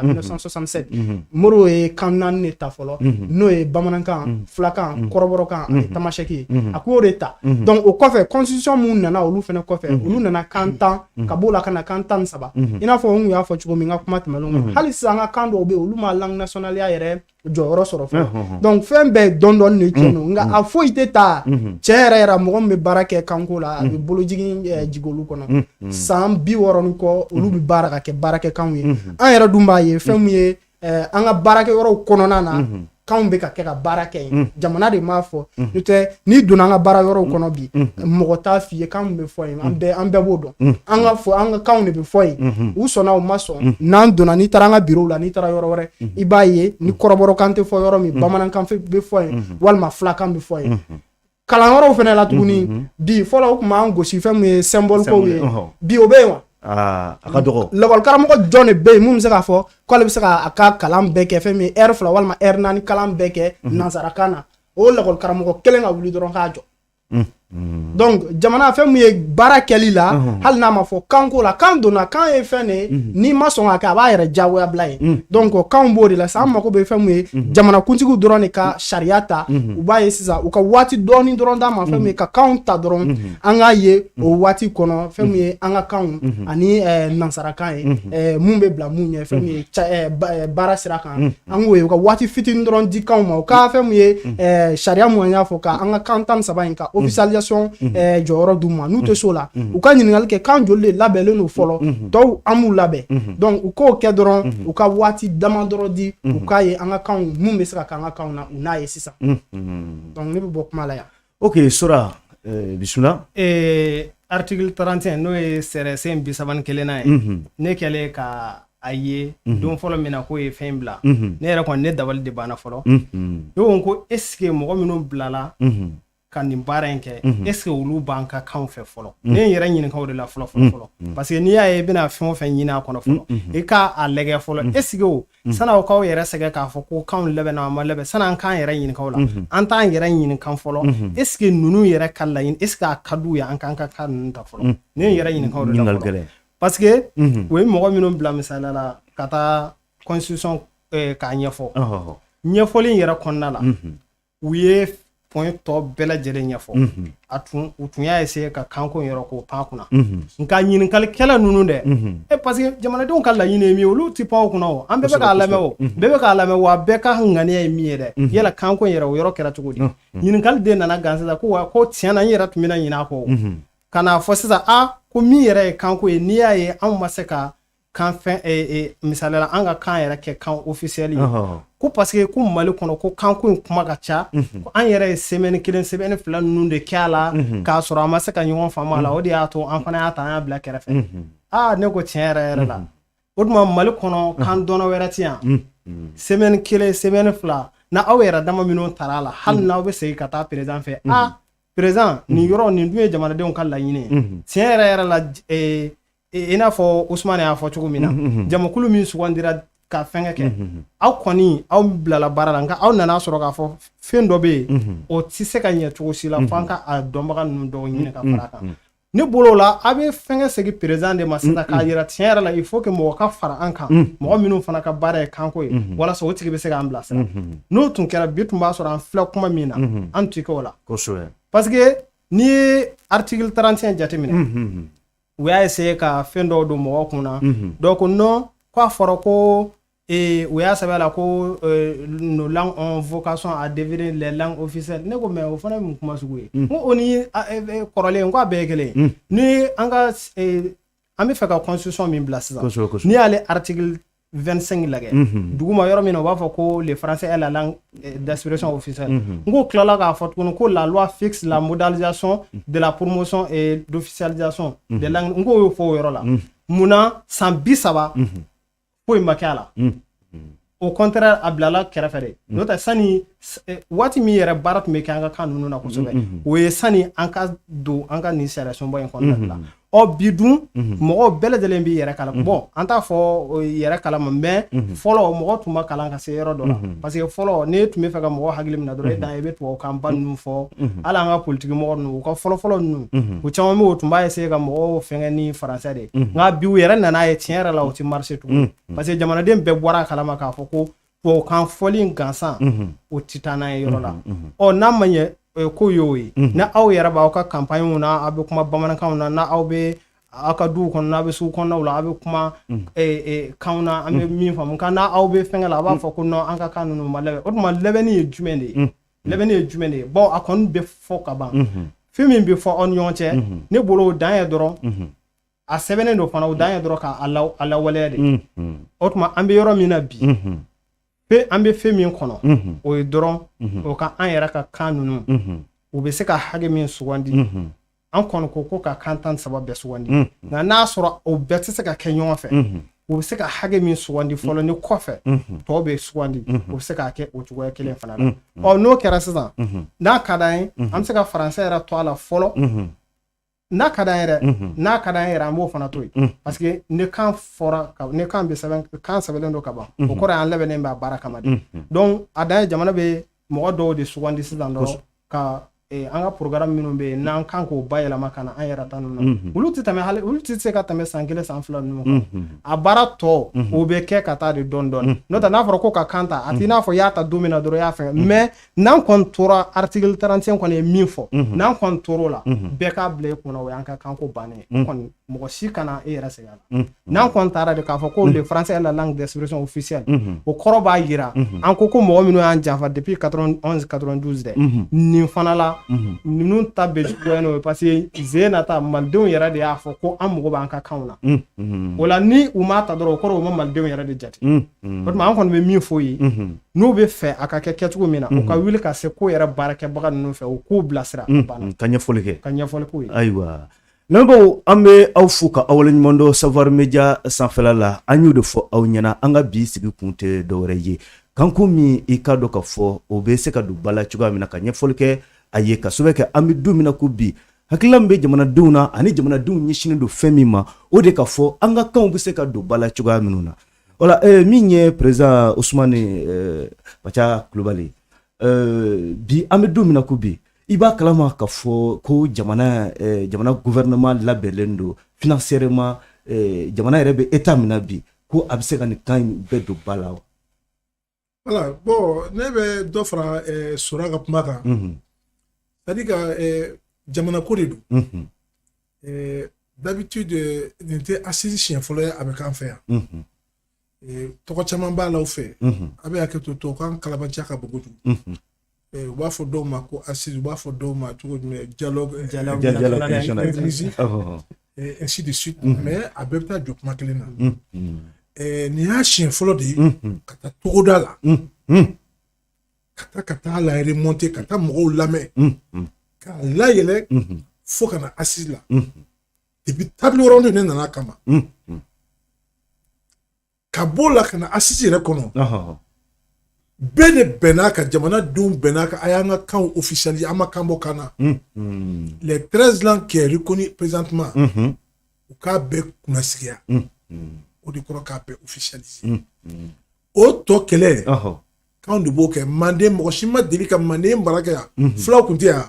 1967, Modibo ye kan naani de ta fɔlɔ, n'o ye bamanankan, fulakan, kɔrɔbɔrɔkan ani tamasɛki ye. A k'o de ta. Donc o kɔfɛ, constitution mun nana olu fana kɔfɛ, olu nana kan 10 ka b'o la ka na kan 13. I n'a fɔ n kun y'a fɔ cogo min n ka kuma tɛmɛnlenw kɔnɔ, hali sisan an ka kan dɔw bɛ yen, olu ma langue nationale yɛrɛ jɔyɔrɔ sɔrɔ fɔlɔ. Donc fɛn bɛɛ dɔɔni dɔɔni de tiɲɛ don, nka a foyi tɛ taa cɛ yɛrɛ yɛrɛ. Mɔgɔ min bɛ baara kɛ kanko la, a bɛ bolojigin jigin olu kɔnɔ san 60 ni kɔ, olu bɛ baara ka kɛ baarakɛkanw ye. An yɛrɛ dun b'a ye, fɛn min ye, an ka baarakɛyɔrɔw kɔnɔna na, kanw bɛ ka kɛ ka baara kɛ yen. Jamana de m'a fɔ, n'o tɛ n'i donna an ka baara yɔrɔw kɔnɔ bi, mɔgɔ t'a f'i ye kan min bɛ fɔ yen. An bɛɛ b'o dɔn, an ka fɔ, an ka kanw de bɛ fɔ yen, u sɔnna, u ma sɔn. N'an donna, n'i taara an ka bureau la, n'i taara yɔrɔ wɛrɛ, i b'a ye ni kɔrɔbɔrɔkan tɛ fɔ yɔrɔ min, bamanankan bɛ fɔ yen, walima fulakan bɛ fɔ yen. Kalanyɔrɔw fana la tuguni bi, fɔlɔ u tun b'an gosi fɛn min ye symbole kow ye, bi o bɛ yen wa? A ka dɔgɔ. Lakɔli karamɔgɔ jɔn de bɛ yen mun bɛ se k'a fɔ k'ale bɛ se k'a ka kalan bɛɛ kɛ, fɛn min ye heure 2 walima heure 4 kalan bɛɛ kɛ nansarakan na? O lakɔli karamɔgɔ kelen ka wuli dɔrɔn k'a jɔ. Donc jamana, fɛn min ye baara kɛli la, hali n'a ma fɔ kanko la, kan donna, kan ye fɛn de ye, n'i ma sɔn ka kɛ, a b'a yɛrɛ diyagoya bila yen. Donc kanw b'o de la sisan. An mako bɛ fɛn min ye, jamanakuntigiw dɔrɔn de ka sariya ta. U b'a ye sisan, u ka waati dɔɔni dɔrɔn d'a ma, fɛn min ye ka kanw ta dɔrɔn, an k'a ye o waati kɔnɔ, fɛn min ye an ka kanw ani nansarakan ye, mun bɛ bila mun ɲɛ, fɛn min ye baara sira kan, an k'o ye. U ka waati fitinin dɔrɔn di kanw ma, u ka fɛn min ye sariya mun an y'a fɔ, ka an ka kan 13 in ka officialisation jɔyɔrɔ d'u ma. N'u tɛ s'o la, u ka ɲininkali kɛ: kan joli de labɛnlen don fɔlɔ? Tɔw, an b'u labɛn. Donc u k'o kɛ dɔrɔn, u ka waati dama dɔrɔn di, u k'a ye an ka kanw, mun bɛ se ka kɛ an ka kanw na, u n'a ye sisan. Donc ne bɛ bɔ kuma la yan. Ok, Sora, bisimila. Article 31, n'o ye sɛrɛsen 31nan ye, ne kɛlen ka a ye don fɔlɔ min na k'o ye fɛn bila, ne yɛrɛ kɔni, ne dabali de banna fɔlɔ. Ne ko ko est ce que mɔgɔ minnu bilala ka nin baara in kɛ, est ce que olu b'an ka kanw fɛ fɔlɔ? Ne ye n yɛrɛ ɲininka o de la fɔlɔ fɔlɔ fɔlɔ, parce que n'i y'a ye i bɛna fɛn o fɛn ɲini a kɔnɔ fɔlɔ, i k'a a lajɛ fɔlɔ, est ce que o san'aw k'aw yɛrɛ sɛgɛn k'a fɔ ko kanw labɛnna, a ma labɛn, san'an k'an yɛrɛ ɲininka o la, an t'an yɛrɛ ɲininka fɔlɔ, est ce que ninnu yɛrɛ ka laɲini, est ce que a ka d'u ye an k'an ka kan ninnu ta fɔlɔ? Ne ye n yɛrɛ ɲininka o de la fɔlɔ, parce que u ye mɔgɔ minnu bila misaliya la ka taa constitution k'a ɲɛfɔ, ɲɛfɔli in yɛrɛ kɔnɔna la, u ye point tɔ bɛɛ lajɛlen ɲɛfɔ, a tun u tun y'a essayer ka kanko in yɔrɔ k'o pan kunna. Nka ɲininkalikɛla ninnu dɛ, e parce que jamanadenw ka laɲini ye min ye, olu ti pan o kunna. O an bɛɛ bɛ k'a lamɛn, o bɛɛ bɛ k'a lamɛn, wa bɛɛ ka ŋaniya ye min ye dɛ, yala kanko in yɛrɛ, o yɔrɔ kɛra cogo di? Ɲininkali den nana gan sisan ko wa ko tiɲɛ na, n yɛrɛ tun bɛna ɲinɛ a kɔ ka n'a fɔ sisan a ko min yɛrɛ ye kanko ye, n'i y'a ye anw ma se ka kan fɛn, misali la, an ka kan yɛrɛ kɛ kan officiel ye, ko parce que ko Mali kɔnɔ, ko kanko in kuma ka ca, ko an yɛrɛ ye semaine kelen, semaine fila ninnu de kɛ a la k'a sɔrɔ an ma se ka ɲɔgɔn faamu a la, o de y'a to an fana y'a ta, an y'a bila kɛrɛfɛ. Aa, ne ko tiɲɛ yɛrɛ yɛrɛ la, o tuma Mali kɔnɔ kan dɔnna wɛrɛ ti yan? Semaine kelen, semaine fila na, aw yɛrɛ dama minnu tara a la, hali n'aw bɛ segin ka taa président fɛ, a président, nin yɔrɔ nin dun ye jamanadenw ka laɲini ye tiɲɛ yɛrɛ yɛrɛ la. I n'a fɔ Usumani y'a fɔ cogo min na, jamakulu min sugandira ka fɛnkɛ kɛ, aw kɔni aw bilala baara la, nka aw nana sɔrɔ k'a fɔ fɛn dɔ bɛ yen, o tɛ se ka ɲɛ cogo si la fo an ka a dɔnbaga ninnu dɔw ɲini ka fara a kan. Ne bolo la, a bɛ fɛnkɛ segin président de ma sisan k'a yira tiɲɛ yɛrɛ la, il faut que mɔgɔ ka fara an kan, mɔgɔ minnu fana ka baara ye kanko ye, walasa o tigi bɛ se k'an bilasira. N'o tun kɛra bi, tun b'a sɔrɔ an filɛ kuma min na, an tun kɛ o la. Parce que n'i ye article 31 jateminɛ, u y'a essayer ka fɛn dɔw don mɔgɔw kun na. Dɔw ko non, k'a fɔra ko u y'a sɛbɛn la ko nos langues ont vocation à devenir les langues officielles. Ne ko mais o fana ye mun kuma sugu ye? N ko o ni kɔrɔlen, n ko a bɛɛ ye kelen ye. Ni an ka an bɛ fɛ ka constitution min bila sisan, n'i y'ale article 25 lajɛ duguma yɔrɔ min na, u b'a fɔ ko le français est la langue d'expression officielle. N ko tilala k'a fɔ tuguni ko la loi fixe la modalisation de la promotion et d'officialisation des langues. N ko y'o fɔ o yɔrɔ la, munna san 30 foyi ma kɛ a la? Au contraire, a bilala kɛrɛfɛ de. N'o tɛ, sani waati min yɛrɛ baara tun bɛ kɛ an ka kan ninnu na kosɛbɛ, o ye sani an ka don an ka nin sariya sunba in kɔnɔna la. Ɔ bi dun, mɔgɔw bɛɛ lajɛlen b'i yɛrɛ kalama. Bon, an t'a fɔ yɛrɛ kalama, mais fɔlɔ mɔgɔ tun ma kalan ka se yɔrɔ dɔ la, parce que fɔlɔ n'e tun bɛ fɛ ka mɔgɔ hakili minɛ dɔrɔn, e dan i bɛ tubabukan ba ninnu fɔ. Hali an ka politiki mɔgɔ ninnu, u ka fɔlɔ-fɔlɔ ninnu, u caman bɛ, o tun b'a essayer ka mɔgɔw fɛngɛ ni faransɛ de ye. Nka bi, u yɛrɛ nana ye tiɲɛ yɛrɛ la, o tɛ marcher tuguni, parce que jamanaden bɛɛ bɔra a kalama k'a fɔ ko tubabukan fɔli gansan, o tɛ taa n'a ye yɔrɔ la. Ɔ n'a ma ɲɛ ko y'o ye, ni aw yɛrɛ b'aw ka campagne na, aw bɛ kuma bamanankanw na, n'a aw bɛ aw ka duw kɔnɔ, n'a bɛ sugu kɔnɔnaw la, aw bɛ kuma kanw na, an bɛ min faamu nka n'a aw bɛ fɛnkɛ la, a b'a fɔ ko non, an ka kan ninnu ma labɛn. O tuma labɛnni ye jumɛn de ye? Labɛnni ye jumɛn de ye? Bon, a kɔni bɛ fɔ ka ban. Fɛn min bɛ fɔ aw ni ɲɔgɔn cɛ, ne bolo o dan ye dɔrɔn, a sɛbɛnnen don fana, o dan ye dɔrɔn k'a lawaleya de. O tuma an bɛ yɔrɔ min na bi, an bɛ fɛn min kɔnɔ, o ye dɔrɔn o ka an yɛrɛ ka kan ninnu, u bɛ se ka hakɛ min sugandi. An kɔni ko ka kan 13 bɛɛ sugandi, nka n'a sɔrɔ o bɛɛ tɛ se ka kɛ ɲɔgɔn fɛ, u bɛ se ka hakɛ min sugandi fɔlɔ, ni kɔfɛ tɔw bɛ sugandi, u bɛ se k'a kɛ o cogoya kelen fana la. Ɔ n'o kɛra sisan, n'a ka d'an ye, an bɛ se ka faransɛ yɛrɛ to a la fɔlɔ. N'a ka d'an yɛrɛ, n'a ka d'an yɛrɛ, an b'o fana to yen, parce que ni kan fɔra, ni kan bɛ sɛbɛn, kan sɛbɛnlen don ka ban, o kɔrɔ ye an labɛnnen b'a baara kama de. Donc a dan ye jamana bɛ mɔgɔ dɔw de sugandi sisan dɔrɔn ka an ka programme minnu bɛ yen, n'an kan k'o bayɛlɛma ka na an yɛrɛ ta ninnu na, olu tɛ tɛmɛ, hali olu tɛ se ka tɛmɛ san kelen, san fila ninnu kan. A baara tɔ, o bɛ kɛ ka taa de dɔɔni dɔɔni. N'o tɛ, n'a fɔra ko ka kan ta, a t'i n'a fɔ i y'a ta don min na dɔrɔn i y'a fɛngɛ. Mais n'an kɔni tora article 31 kɔni ye min fɔ, n'an kɔni tor'o la, bɛɛ k'a bila i kunna, o y'an ka kanko bannen ye kɔni. Mɔgɔ si kana e yɛrɛ segin a la. N'an kɔni taara de k'a fɔ ko le français est la langue d'expression officielle, o kɔrɔ b'a yira an ko ko mɔgɔ minnu y'an janfa depuis 91, 92 dɛ, nin fana la, ninnu ta bɛ juguya n'o ye, parce que ze nata malidenw yɛrɛ de y'a fɔ ko an mago b'an ka kanw na. O la, ni u m'a ta dɔrɔn, o kɔrɔ u ma malidenw yɛrɛ de jate. O tuma an kɔni bɛ min fɔ ye, n'u bɛ fɛ a ka kɛ kɛcogo min na, u ka wuli ka se ko yɛrɛ baarakɛbaga ninnu fɛ, u k'u bilasira. Ka ɲɛfɔli kɛ. Ka ɲɛfɔli k'u ye. Ayiwa, lamɛnbaaw, an bɛ aw fo ka aw waleɲuman dɔn. Savoir Media sanfɛla la, an y'o de fɔ aw ɲɛna, an ka bi sigi kun tɛ dɔwɛrɛ ye, kanko min i ka dɔn ka fɔ o bɛ se ka don ba la cogoya min na, ka ɲɛfɔli kɛ a ye, ka sababu kɛ an bɛ don min na ko bi, hakilila min bɛ jamanadenw na ani jamanadenw ɲɛsinnen don fɛn min ma, o de ka fɔ an ka kanw bɛ se ka don ba la cogoya minnu na. Wala min ye président Usumani Baca Kulubali, bi an bɛ don min na ko bi, i b'a kalama ka fɔ ko jamana gouvernement labɛnlen don financièrement, jamana yɛrɛ bɛ état min na bi, ko a bɛ se ka nin kan in bɛɛ don ba la wa? Voilà, bon, ne bɛ dɔ fara Sora ka kuma kan. C'est à dire que jamana ko de don. D'habitude, nin tɛ assise siɲɛ fɔlɔ ye a bɛ k'an fɛ yan. Tɔgɔ caman b'a la aw fɛ. A bɛ hakɛ to, tubabukan kalabanciya ka bon kojugu. U b'a fɔ dɔw ma ko assise, u b'a fɔ dɔw ma cogo jumɛn, dialogue, dialogue inclusif, ainsi de suite. Mais a bɛɛ bɛ taa jɔ kuma kelen na. Nin y'a siɲɛ fɔlɔ de ye ka taa togoda la, ka taa la remonter, ka taa mɔgɔw lamɛn, k'a layɛlɛ fo ka na assise la. Depuis table ronde, ne nana kama ka b'o la ka na assise yɛrɛ kɔnɔ. Bɛɛ de bɛn'a kan, jamanadenw bɛn'a kan, a y'an ka kanw officialiser, an ma kan bɔ kan na. Les 13 langues qui est reconnu présentement, u k'a bɛɛ kunnasigiya, o de kɔrɔ k'a bɛɛ officialiser. O tɔ kɛlɛ, k'anw de b'o kɛ. Manden, mɔgɔ si ma deli ka Manden mara kɛ yan. Fulaw kun tɛ yan,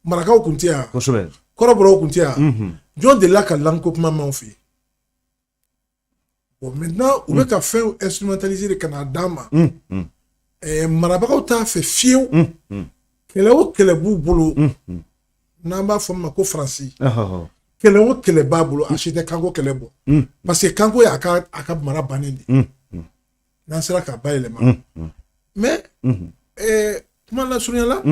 marakaw kun tɛ yan, kɔrɔbɔrɔw kun tɛ yan. Jɔn delila ka langue ko kuma mɛn anw fɛ yen? Bon, maintenant, u bɛ ka fɛnw instrumentaliser de ka n'a d'an ma. Marabagaw t'a fɛ fiyewu. Kɛlɛ o kɛlɛ b'u bolo, n'an b'a fɔ min ma ko Faransi, kɛlɛ o kɛlɛ b'a bolo, a si tɛ kanko kɛlɛ bɔ, parce que kanko ye a ka mara bannen de ye, n'an sera k'a bayɛlɛma. Mais kuma lasurunya la,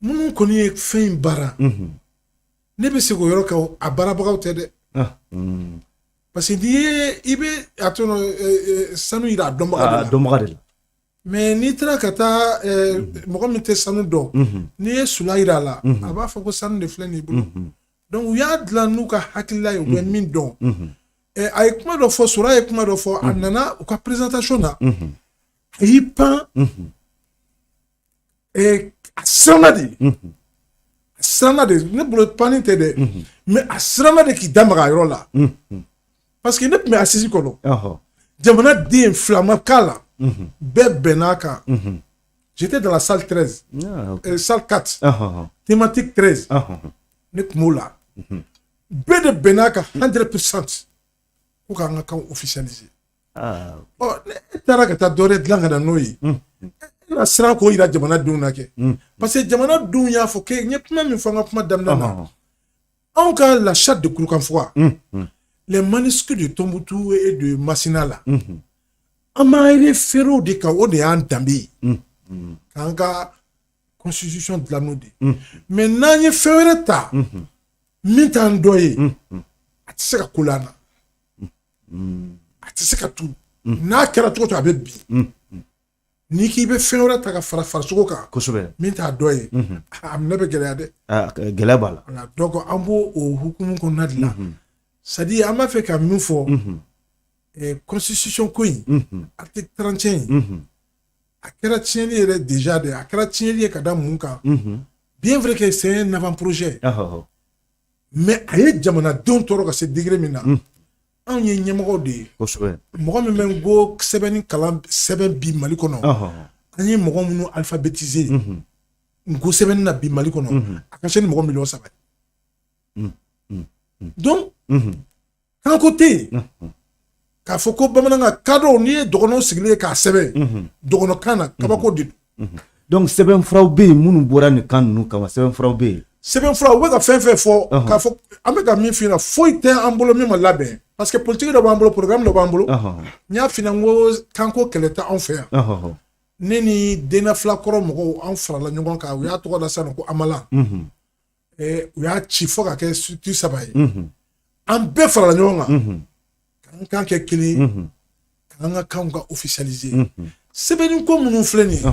minnu kɔni ye fɛn in baara, ne bɛ segin o yɔrɔ kan, a baarabagaw tɛ dɛ, parce que n'i ye, i bɛ a tɔnɔ sanu yira a dɔnbaga de la. Dɔnbaga de la. Mais n'i taara ka taa mɔgɔ min tɛ sanu dɔn, n'i ye sula yira a la, a b'a fɔ ko sanu de filɛ nin bolo. Donc u y'a dilan n'u ka hakilila ye, u bɛ min dɔn. A ye kuma dɔ fɔ, Sora ye kuma dɔ fɔ, a nana u ka présentation na, a y'i pan, a siranna de, a siranna de. Ne bolo, panni tɛ dɛ, mais a siranna de k'i da maga a yɔrɔ la, parce que ne tun bɛ assise kɔnɔ, jamanaden fila ma k'a la, bɛɛ bɛnn'a kan. J'étais dans la salle 13, salle 4, thématique 13, ne tun b'o la. Bɛɛ de bɛnn'a kan 100% ko k'an ka kan officialiser. Ɔ, ne taara ka taa dɔ wɛrɛ dilan ka na n'o ye, e na siran k'o yira jamanadenw na kɛ, parce que jamanadenw y'a fɔ k'e n ye kuma min fɔ n ka kuma daminɛ na, anw ka la charte de Kurukanfuga, les manuscrits de Tombouctou et de Masina la, an b'an référé o de kan, o de y'an danbe ye, k'an ka constitution dilan n'o de ye. Mais n'an ye fɛn wɛrɛ ta min t'an dɔ ye, a tɛ se ka ko la an na, a tɛ se ka tu. N'a kɛra cogo o cogo, a bɛ bin. N'i k'i bɛ fɛn wɛrɛ ta ka fara farisogo kan min t'a dɔ ye, a minɛ bɛ gɛlɛya dɛ. Gɛlɛya b'a la. Voilà, donc an b'o o hukumu kɔnɔna de la, c'est à dire an b'a fɛ ka min fɔ, constitution ko in, article 31 in, a kɛra tiɲɛni yɛrɛ déjà dɛ. A kɛra tiɲɛni ye ka da mun kan? Bien vrai que c'est un avant-projet, mais a ye jamanadenw tɔɔrɔ ka se degré min na, anw ye ɲɛmɔgɔw de ye. Mɔgɔ min bɛ n ko sɛbɛnni kalan sɛbɛn bi Mali kɔnɔ, an ye mɔgɔ minnu alphabétisé n ko sɛbɛnni na bi Mali kɔnɔ, a ka se ni mɔgɔ miliyɔn 3 ye. Donc kanko tɛ yen k'a fɔ ko bamanankan kadɔw, n'i ye dɔgɔnɔw sigilen ye k'a sɛbɛn dɔgɔnɔkan na, kabako de don. Donc sɛbɛnfuraw bɛ yen minnu bɔra nin kan ninnu kama, sɛbɛnfuraw bɛ yen. Sɛbɛnfura, u bɛ ka fɛn fɛn fɔ, k'a fɔ an bɛ ka min f'i ɲɛna, foyi tɛ an bolo min ma labɛn, parce que politique dɔ b'an bolo, programme dɔ b'an bolo. N y'a f'i ɲɛna n ko kanko kɛlɛ tɛ anw fɛ yan. Ne ni denna filakɔrɔ mɔgɔw, an farala ɲɔgɔn kan, u y'a tɔgɔ da sisan ko Amalan. U y'a ci fo ka kɛ structure saba ye. An bɛɛ farala ɲɔgɔn kan k'an kan kɛ kelen ye, k'an ka kanw ka officialiser. Sɛbɛnni ko minnu filɛ nin ye,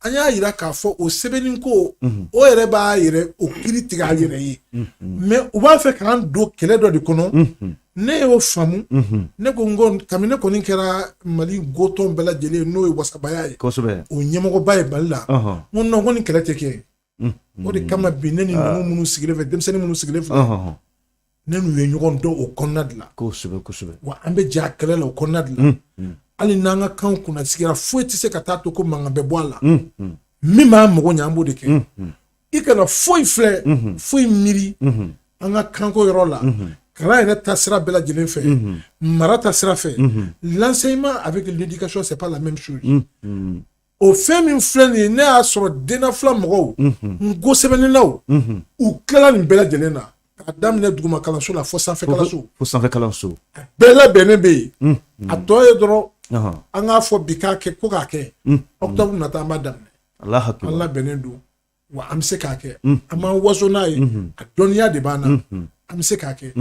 an y'a yira k'a fɔ o sɛbɛnni ko, o yɛrɛ b'a yɛrɛ o kiiri tigɛ a yɛrɛ ye, mais u b'a fɛ k'an don kɛlɛ dɔ de kɔnɔ. Ne y'o faamu, ne ko n ko kabini ne kɔni kɛra Mali gotɔn bɛɛ lajɛlen, n'o ye wasabaya ye, o ɲɛmɔgɔba ye Mali la, n ko non, ko nin kɛlɛ tɛ kɛ. O de kama bi, ne ni ninnu minnu sigilen filɛ, denmisɛnnin minnu sigilen filɛ, ne n'u ye ɲɔgɔn dɔn o kɔnɔna de la. Kosɛbɛ kosɛbɛ. Wa an bɛ jɛ a kɛlɛ la o kɔnɔna de la. Hali n'an ka kanw kunnasigira, foyi tɛ se ka taa to ko mankan bɛ bɔ a la. Min b'an mago ɲɛ, an b'o de kɛ. I kana foyi filɛ, foyi miiri an ka kanko yɔrɔ la. Kalan yɛrɛ ta sira bɛɛ lajɛlen fɛ, mara ta sira fɛ, l'enseignement avec l'éducation, c'est pas la même chose. O fɛn min filɛ nin ye, ne y'a sɔrɔ denna fila mɔgɔw, n ko sɛbɛnnilaw, u tilala nin bɛɛ lajɛlen na, k'a daminɛ duguma kalanso la fo sanfɛ kalanso. Fo sanfɛ kalanso. A bɛɛ labɛnnen bɛ yen. A tɔ ye dɔrɔn an k'a fɔ bi k'a kɛ ko k'a kɛ. Octobre nata, an b'a daminɛ. An labɛnnen don wa, an bɛ se k'a kɛ. An b'an waso n'a ye, a dɔnniya de b'an na, an bɛ se k'a kɛ.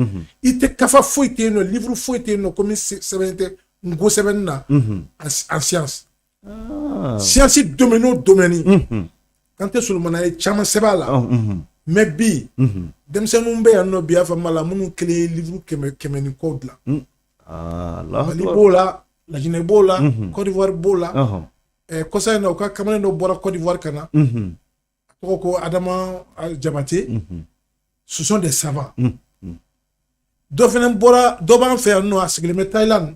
I tɛ kafa foyi tɛ yen nɔ, livre foyi tɛ yen nɔ komi sɛbɛn tɛ n ko sɛbɛnni na en science. Science domaine o domaine, Kante Solomana ye caman sɛbɛn a la. Mais bi, denmisɛnninw bɛ yan nɔ bi, y'a faamu la, minnu kelen ye livre 100, 100 ni kɔ dilan. Mali b'o la, Laginɛ b'o la, Côte d'Ivoire b'o la. Kɔsa in na, u ka kamalen dɔ bɔra Côte d'Ivoire ka na, a tɔgɔ ko Adama Jabate. Ce sont des savants. Dɔ fɛnɛ bɔra, dɔ b'an fɛ yan nɔ, a sigilen bɛ Thaïlande,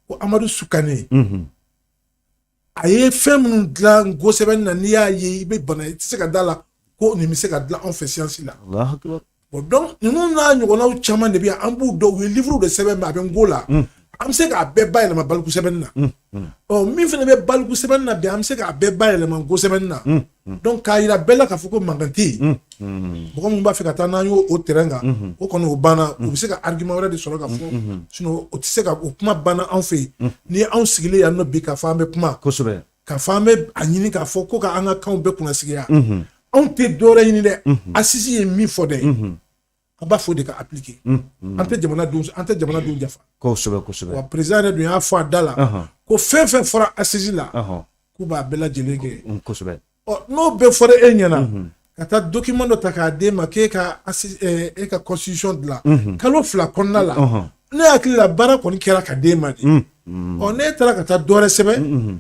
ko Amadu Sukane. A ye fɛn minnu dilan n ko sɛbɛnni na, n'i y'a ye, i bɛ bana, i tɛ se ka da la ko nin bɛ se ka dilan anw fɛ science la. Bon, donc ninnu n'a ɲɔgɔnnaw caman de bɛ yan, an b'u dɔn. U ye livre de sɛbɛn, mais a bɛ n ko la, an bɛ se k'a bɛɛ bayɛlɛma baliku sɛbɛnni na. Ɔ, min fana bɛ baliku sɛbɛnni na bi, an bɛ se k'a bɛɛ bayɛlɛma n ko sɛbɛnni na. Donc k'a yira bɛɛ la k'a fɔ ko mankan tɛ yen. Mɔgɔ min b'a fɛ ka taa n'an y'o o terrain kan, o kɔni, o banna. U bɛ se ka argument wɛrɛ de sɔrɔ ka fɔ, sinon o tɛ se ka o kuma banna anw fɛ yen. Ni anw sigilen yan nɔ bi k'a fɔ an bɛ kuma, k'a fɔ an bɛ a ɲini k'a fɔ ko ka an ka kanw bɛɛ kunnasigiya, anw tɛ dɔwɛrɛ ɲini dɛ. Assise ye min fɔ dɛ, an b'a fɔ de ka appliquer. An tɛ jamana denw jafa. Kosɛbɛ kosɛbɛ. Wa président yɛrɛ dun y'a fɔ a da la ko fɛn fɛn fɔra assise la, k'u b'a bɛɛ lajɛlen kɛ. Ɔ, n'o bɛɛ fɔra e ɲɛna, ka taa document dɔ ta k'a d'e ma k'e ka e ka constitution dilan kalo 2 kɔnɔna la, ne hakili la, baara kɔni kɛra ka d'e ma de. Ɔ, n'e taara ka taa dɔ wɛrɛ sɛbɛn,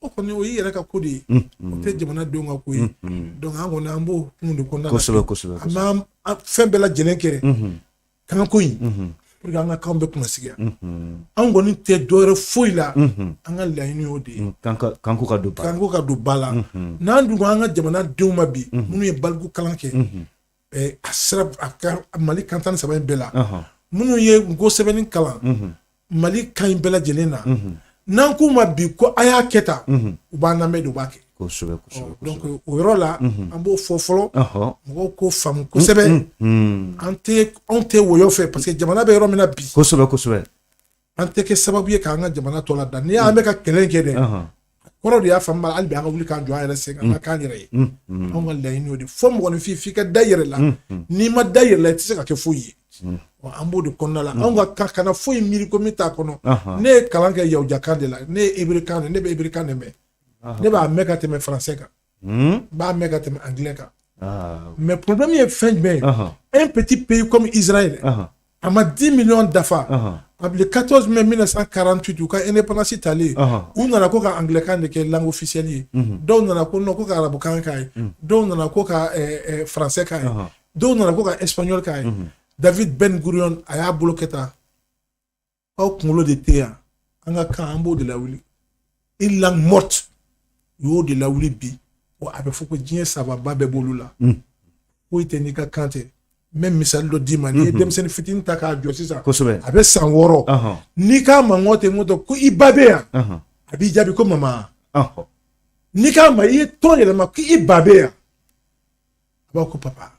o kɔni, o y'i yɛrɛ ka ko de ye, o tɛ jamanadenw ka ko ye. Donc an kɔni, an b'o hukumu de kɔnɔna la. Kosɛbɛ kosɛbɛ An b'an fɛn bɛɛ lajɛlen kɛ kanko in pour que an ka kanw bɛ kunnasigiya. Anw kɔni tɛ dɔwɛrɛ foyi la, an ka laɲini y'o de ye. Kanko ka don ba. Kanko ka don ba la. N'an dun ko an ka jamanadenw ma bi, minnu ye baliku kalan kɛ, a sira a ka Mali kan 13 in bɛɛ la, minnu ye nko sɛbɛnni kalan Mali kan in bɛɛ lajɛlen na, n'an k'u ma bi ko a y'a kɛ tan, u b'an lamɛn de, u b'a kɛ. Kosɛbɛ kosɛbɛ. Donc o yɔrɔ la, an b'o fɔ fɔlɔ, mɔgɔw k'o faamu kosɛbɛ. An tɛ, anw tɛ wɔyɔ fɛ, parce que jamana bɛ yɔrɔ min na bi, Kosɛbɛ kosɛbɛ. an tɛ kɛ sababu ye k'an ka jamana tɔ la dan. N'i y'an bɛ ka kɛlɛ in kɛ dɛ, kɔrɔ de y'a faamu, hali bi an ka wuli k'an jɔ an yɛrɛ sen kan, an ka k'an yɛrɛ ye. Anw ka laɲini y'o de fɔ. Mɔgɔninfin, f'i ka da i yɛrɛ la. N'i ma da i yɛrɛ la, i tɛ se ka kɛ foyi ye. An b'o de kɔnɔna la. Anw ka kan kana foyi miiri ko min t'a kɔnɔ. Ne ye kalan kɛ yahudiyakan de la, ne ye hébreu kan de, ne bɛ hébreu kan de mɛn. Ne b'a mɛn ka tɛmɛ français kan, n b'a mɛn ka tɛmɛ anglais kan. Mais problème ye fɛn jumɛn ye? Un petit pays comme Israël, a ma 10 millions dafa. Le 14 mai 1948, u ka indépendance talen, u nana ko ka anglais kan de kɛ langue officielle ye. Dɔw nana ko non, ko ka arabukan k'a ye. Dɔw nana ko ka français k'a ye. Dɔw nana ko ka espagnol k'a ye. David Ben Gurion a y'a bolo kɛ tan: aw kunkolo de tɛ yan, an ka kan, an b'o de lawuli, une langue morte. U y'o de lawuli bi. Wa a bɛ fɔ ko diɲɛ sababa bɛɛ b'olu la. Foyi tɛ n'i ka kan tɛ. N bɛ misali dɔ d'i ma. N'i ye denmisɛnnin fitinin ta k'a jɔ sisan, a bɛ san 6, n'i k'a ma ŋɔ ten ŋɔ ko i ba bɛ yan, a b'i jaabi ko mama. N'i k'a ma i ye tɔn yɛlɛma ko i ba bɛ yan, a b'a ko papa.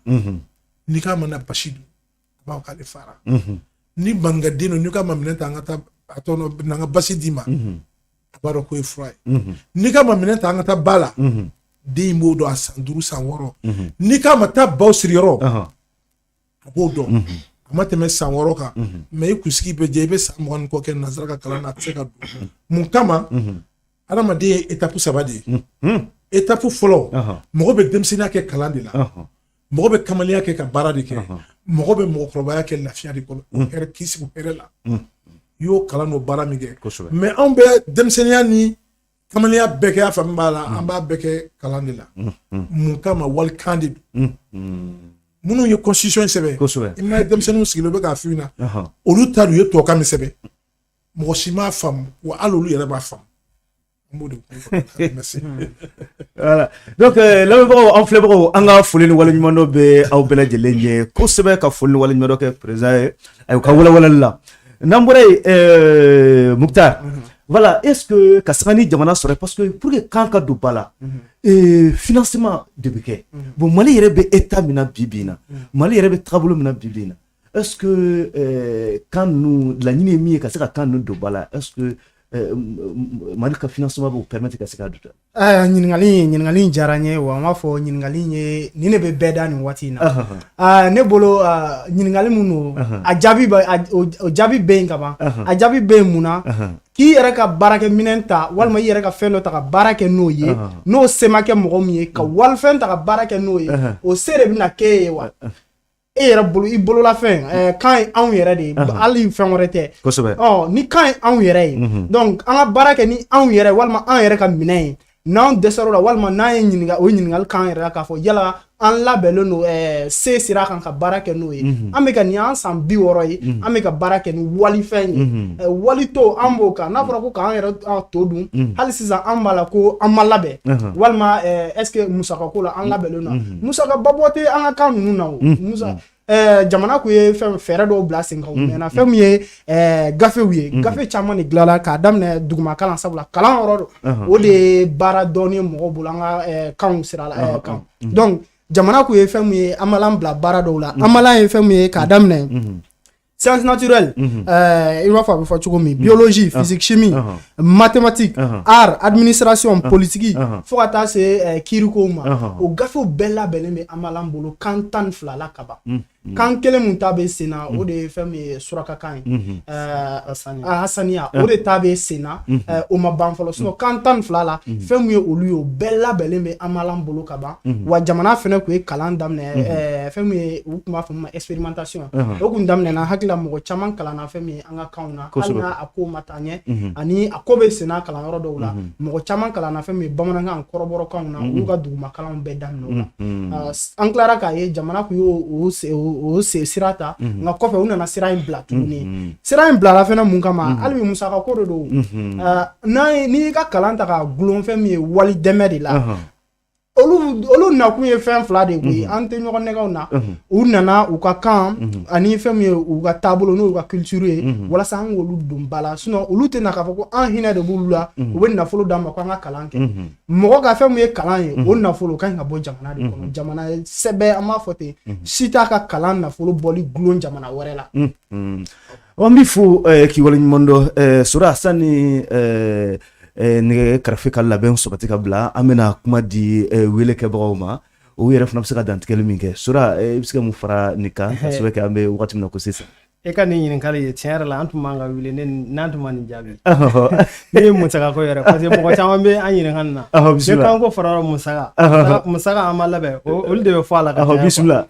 N'i k'a ma na basi dun, a b'a fɔ k'ale fara. Ni mangaden don, n'i k'a ma minɛ ta an ka taa a tɔ na, n ka basi d'i ma, a b'a dɔn k'o ye fura ye. N'i k'a ma minɛ ta an ka taa ba la, den in b'o dɔn a san 5, san 6. N'i k'a ma taa baw siriyɔrɔ, a b'o dɔn. A ma tɛmɛ san 6 kan. Mais i kunsigi bɛ jɛ, i bɛ san 20 ni kɔ kɛ nanzara ka kalan na, a tɛ se ka don. Mun kama? Adamaden ye étape saba de ye. Étape fɔlɔ, mɔgɔ bɛ denmisɛnninya kɛ kalan de la, mɔgɔ bɛ kamalenya kɛ ka baara de kɛ, mɔgɔ bɛ mɔgɔkɔrɔbaya kɛ lafiya de kɔnɔ, hɛrɛ, k'i sigi hɛrɛ la. I y'o kalan n'o baara min kɛ. Mais anw bɛ denmisɛnninya ni kamalenya bɛɛ kɛ, a faamu b'a la, an b'a bɛɛ kɛ kalan de la. Mun kama? Walikan de don. Minnu ye constitution sɛbɛn, i ma ye, denmisɛnninw sigilen bɛ k'a f'i ɲɛna, olu ta u ye tubabukan min sɛbɛn, mɔgɔ si m'a faamu, wa hali olu yɛrɛ b'a faamu. An b'o de. Merci. Voilà. Donc lamɛnbagaw, an filɛbagaw, an ka foli ni waleɲumandɔn bɛ aw bɛɛ lajɛlen ye kosɛbɛ, ka foli ni waleɲumandɔn kɛ président ye ayiwa ka walawalali la. N'an bɔra yen, Mukhtar, Voilà, est ce que ka sanga ni jamana sɔrɔ, parce que pour que kan ka don ba la, financement de bɛ kɛ. Bon, Mali yɛrɛ bɛ état min na bi bi in na, Mali yɛrɛ bɛ taabolo min na bi bi in na, est ce que kan ninnu, laɲini ye min ye ka se ka kan ninnu don ba la, est ce que Mali ka financement b'o permettre ka se ka don? Ɲininkali in diyara n ye. Wa n b'a fɔ ɲininkali in ye nin de bɛ bɛɛ da nin waati in na. Ne bolo, ɲininkali mun don, a jaabi bɛ, o jaabi bɛ yen ka ban. A jaabi bɛ yen mun na? K'i yɛrɛ ka baarakɛminɛn ta walima i yɛrɛ ka fɛn dɔ ta ka baara kɛ n'o ye, n'o se ma kɛ mɔgɔ min ye ka walifɛn ta ka baara kɛ n'o ye, o se de bɛna k'e ye wa? E yɛrɛ bolo, i bololafɛn, kan ye anw yɛrɛ de ye, hali fɛn wɛrɛ tɛ. Ɔ, ni kan ye anw yɛrɛ ye, donc an ka baara kɛ ni anw yɛrɛ walima an yɛrɛ ka minɛn ye. N'an dɛsɛr'o la walima n'an ye ɲininka, o ɲininkali k'an yɛrɛ la k'a fɔ yala an labɛnnen don se sira kan ka baara kɛ n'o ye. An bɛ ka nin y'an san 60 ye, an bɛ ka baara kɛ ni walifɛn ye, wali to an b'o kan. N'a fɔra ko k'an yɛrɛ to dun, hali sisan an b'a la ko an ma labɛn, walima est ce que musaka ko la an labɛnnen don? Musaka babɔ tɛ an ka kan ninnu na. O musa, jamana kun ye fɛn fɛɛrɛ dɔw bila sen kan o mɛnna. Fɛn min ye gafew ye, gafe caman de dilanla k'a daminɛ duguma kalan, sabula kalan yɔrɔ don, o de ye baara dɔɔni ye mɔgɔw bolo an ka kanw sira la kan. Donc jamana kun ye fɛn min ye, Amalan bila baara dɔw la. Amalan ye fɛn min ye k'a daminɛ science naturelle, i b'a fɔ a bɛ fɔ cogo min, biologie, physique, chimie, mathématique, art, administration, politique, fo ka taa se kiirikow ma, o gafew bɛɛ labɛnnen bɛ Amalan bolo kan 12 la ka ban. Kan kelen mun ta bɛ sen na, o de ye fɛn min ye surakakan ye, Hasaniya, o de ta bɛ sen na, o ma ban fɔlɔ. Sinon kan 12 la, fɛn min ye olu ye, o bɛɛ labɛnnen bɛ Amalan bolo ka ban. Wa jamana fɛnɛ kun ye kalan daminɛ, fɛn min ye u tun b'a fɔ min ma expérimentation, o kun daminɛna. Hakili la, mɔgɔ caman kalanna fɛn min ye an ka kanw na, hali n'a a ko ma taa ɲɛ ani a ko bɛ senna kalanyɔrɔ dɔw la. Mɔgɔ caman kalanna fɛn min ye bamanankan, kɔrɔbɔrɔkanw na, olu ka duguma kalanw bɛɛ daminɛ o la. An tilara k'a ye jamana kun y'o o sira ta, nka kɔfɛ u nana sira in bila tuguni. Sira in bilala fɛnɛ mun kama? Hali bi musaka ko de don. N'a ye, n'i y'i ka kalan ta k'a gulon fɛn min ye wali dɛmɛ de la, olu nakun ye fɛn fila de ye koyi, an tɛ ɲɔgɔn nɛgɛw na. U nana u ka kan ani fɛn min ye u ka taabolo, n'o y'u ka culture ye, walasa an k'olu don ba la. Sinon olu tɛ na k'a fɔ ko an hinɛ de b'olu la, u bɛ nafolo d'an ma ko an ka kalan kɛ. Mɔgɔ ka fɛn min ye kalan ye, o nafolo ka ɲi ka bɔ jamana de kɔnɔ, jamana sɛbɛ, an b'a fɔ ten, si t'a ka kalan nafolo bɔli gulon jamana wɛrɛ la. An b'i fo k'i waleɲuman dɔn. Sora, sani nɛgɛ karafe ka labɛn sabati ka bila, an bɛna kuma di wele kɛbagaw ma, o yɛrɛ fana bɛ se ka dantigɛli min kɛ. Sora, i bɛ se ka mun fara nin kan ka sababu kɛ an bɛ wagati min na ko sisan? E ka nin ɲininkali ye, tiɲɛ yɛrɛ la, an tun man ka wele ne n'an tun ma nin jaabi ne ye musaka ko yɛrɛ, parce que mɔgɔ caman bɛ an ɲininka nin na. Ne kan ko fara musaka, an ma labɛn, olu de bɛ fɔ a la ka caya. Bisimila.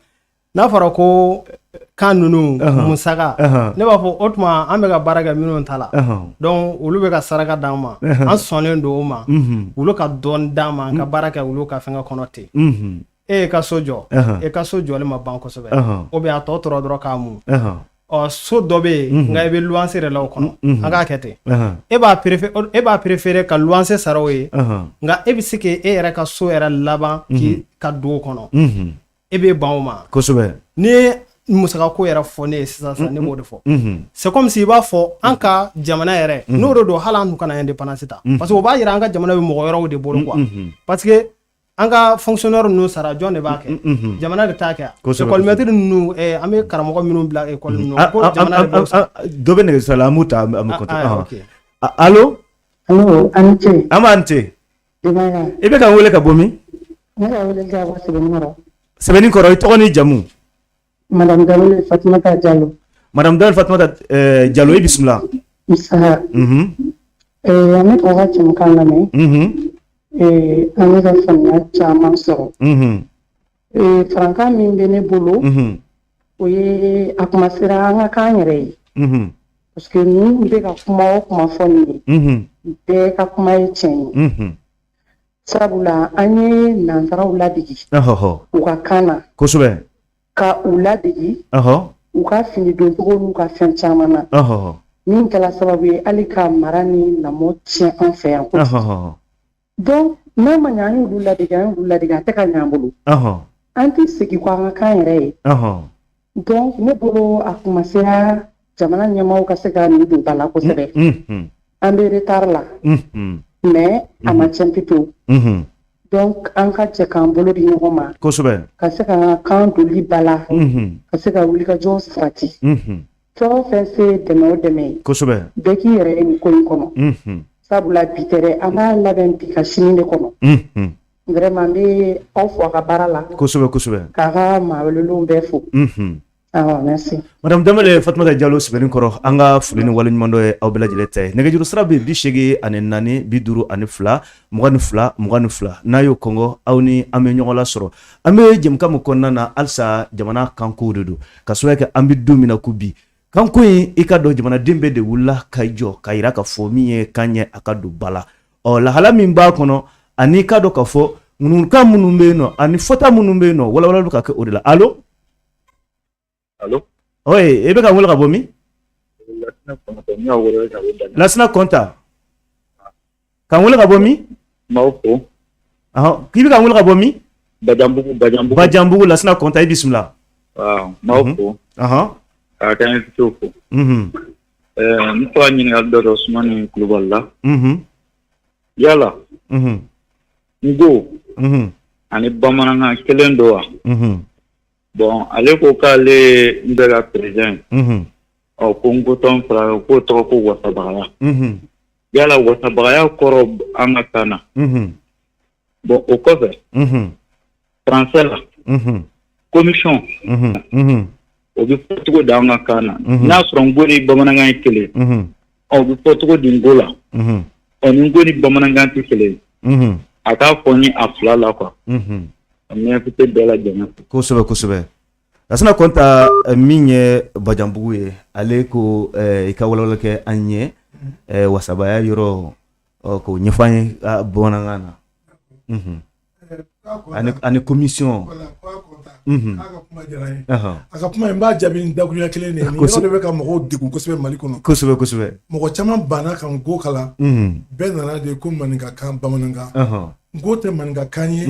N'a fɔra ko kan ninnu musaka, ne b'a fɔ o tuma an bɛ ka baara kɛ minnu ta la, donc olu bɛ ka saraka d'an ma, an sɔnnen don o ma, olu ka dɔɔni d'an ma, an ka baara kɛ olu ka fɛngɛ kɔnɔ ten. E ye ka so jɔ, e ka so jɔli ma ban kosɛbɛ, o bɛ a tɔ tora dɔrɔn k'a mun. Ɔ, so dɔ bɛ yen, nka i bɛ luwanse de la o kɔnɔ, an k'a kɛ ten. E b'a préférer ka luwanse sara o ye, nka e bɛ se k'e yɛrɛ ka so yɛrɛ laban k'i ka don o kɔnɔ, e bɛ ban o ma? N'i ye musaka ko yɛrɛ fɔ ne ye sisan sisan, ne b'o de fɔ. C'est comme si i b'a fɔ an ka jamana yɛrɛ n'o de don, hali an tun kana indépendance ta, parce que o b'a yira an ka jamana bɛ mɔgɔ wɛrɛw de bolo quoi, parce que an ka fonctionnaire ninnu sara, jɔn de b'a kɛ? Jamana de t'a kɛ. École maître ninnu, an bɛ karamɔgɔ minnu bila école ninnu ko jamana de b'o sara. Dɔ bɛ nɛgɛjuru la, an b'u ta, an bɛ continuer. Allo? Allo, a ni ce. An b'an ce. Denbaya? I bɛ ka wele ka bɔ min? Ne ka wele ka bɔ Sɛbɛnnikɔrɔ. Sɛbɛnnikɔrɔ, i tɔgɔ ni jamu? Madame Dawele Fatumata Jalo. Madame Dawele Fatumata Jalo, i bisimila. Nsa. An bɛ k'aw ka jɛmukan lamɛn. An bɛ ka faamuya caman sɔrɔ. Farankan min bɛ ne bolo, o ye a kuma sera an ka k'an yɛrɛ ye. Parce que ninnu bɛ ka kuma o kuma fɔ nin ye, bɛɛ ka kuma ye tiɲɛ ye. Sabula an ye nansaraw ladege u ka kan na. Ka u ladege u ka fini doncogo n'u ka fɛn caman na. Min kɛra sababu ye hali ka mara ni lamɔ tiɲɛ an fɛ yan kojugu. Donc n'a ma ɲɛ an y'olu ladege, an y'olu ladege, a tɛ ka ɲɛ an bolo. An tɛ segin kɔ an ka kan yɛrɛ ye. Donc ne bolo, a kuma sera jamana ɲɛmaaw ka se ka nin don ba la kosɛbɛ. An bɛ retard la. Mais a ma tiɲɛ pepewu. Donc an ka jɛ k'an bolo di ɲɔgɔn ma. Kosɛbɛ. Ka se k'an ka kan doli ba la. Ka se ka wulikajɔ sabati. Fɛn o fɛn se dɛmɛ o dɛmɛ ye. Kosɛbɛ. Bɛɛ k'i yɛrɛ ye nin ko in kɔnɔ. Sabula bi tɛ dɛ, an b'a labɛn bi ka sini de kɔnɔ. Vraiment n bɛ aw fo a ka baara la. Kosɛbɛ kosɛbɛ. K'a ka maa welelenw bɛɛ fo. Awɔ merci. Madame Danbele Fatumata Jalo Sɛbɛnnikɔrɔ, an ka foli ni waleɲumandɔn ye aw bɛɛ lajɛlen ta ye. Nɛgɛjuru sira bɛ 84 52 22 22, n'a y'o kɔngɔ aw ni an bɛ ɲɔgɔn lasɔrɔ. An bɛ jɛmukan min kɔnɔna na halisa jamana kanko de don, ka sababu kɛ an bɛ don min na ko bi, kanko in i ka dɔn jamanaden bɛɛ de wulila ka jɔ ka yira k'a fɔ min ye kan ye a ka don ba la. Ɔ lahala min b'a kɔnɔ ani ka dɔn k'a fɔ ŋunukan minnu bɛ yen nɔ ani fɔta minnu bɛ yen nɔ, walawalali bɛ ka kɛ o de la. Allo? Allo? Oui, e bɛ ka wele ka bɔ min? Lasina Kɔnta. K'an wele ka bɔ min? N b'aw fo. Ɔhɔn, k'i bɛ k'an wele ka bɔ min? Bajanbugu, Bajanbugu. Bajanbugu, Lasina Kɔnta, i bisimila. Waaw, n b'aw fo. Ɔhɔn. K'a ka invité fo. N bɛ fɛ ka ɲininkali dɔ kɛ Usumani Kulubali la. Yala. Nko. Ani bamanankan kelen don wa? Bon, ale ko k'ale ye n bɛ ka président ye. Ɔ ko n ko tɔn fila k'o tɔgɔ ko wasabagaya. Yala wasabagaya kɔrɔ an ka kan na? Bon, o kɔfɛ. Français la. Commission. O bɛ fɔ cogo di an ka kan na? N'a sɔrɔ nko ni bamanankan ye kelen. Ɔ o bɛ fɔ cogo di nko la? Ɔ ni nko ni bamanankan tɛ kelen ye. A k'a fɔ ni a fila la quoi. An bɛ invité bɛɛ lajɛlen fo. Kosɛbɛ kosɛbɛ. Lasina Kɔnta, min ye Bajanbugu ye, ale ko i ka walawalali kɛ an ye wasabaya yɔrɔ k'o ɲɛfɔ an ye bamanankan na. Ani commission. A ka kuma diyara n ye. A ka kuma in n b'a jaabi ni dakurunya kelen de ye. Nin yɔrɔ de bɛ ka mɔgɔw degun kosɛbɛ Mali kɔnɔ. Kosɛbɛ kosɛbɛ. Mɔgɔ caman banna ka nko kalan. Bɛɛ nana de ko maninkakan bamanankan. Nko tɛ maninkakan ye.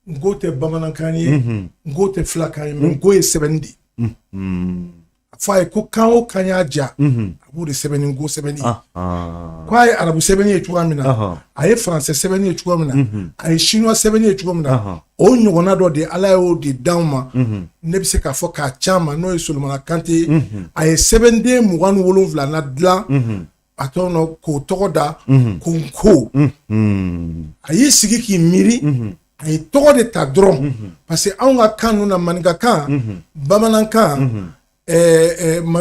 Nko tɛ bamanankan ye. Nko tɛ filakan ye. Mais nko ye sɛbɛnni de ye. A fɔ a ye ko kan o kan y'a diya, a b'o de sɛbɛn ni nko sɛbɛnni ye. Ko a ye arabu sɛbɛnni ye cogoya min na, a ye faransɛ sɛbɛnni ye cogoya min na, a ye chinois sɛbɛnni ye cogo min na, o ɲɔgɔnna dɔ de Ala y'o de d'anw ma. Ne bɛ se k'a fɔ k'a ca ma, n'o ye Solomana Kante ye. A ye sɛbɛnden 27 na dilan. A tɔgɔ nɔ k'o tɔgɔ da ko nko. A y'i sigi k'i miiri, a ye tɔgɔ de ta dɔrɔn, parce que anw ka kan ninnu na, maninkakan, bamanankan,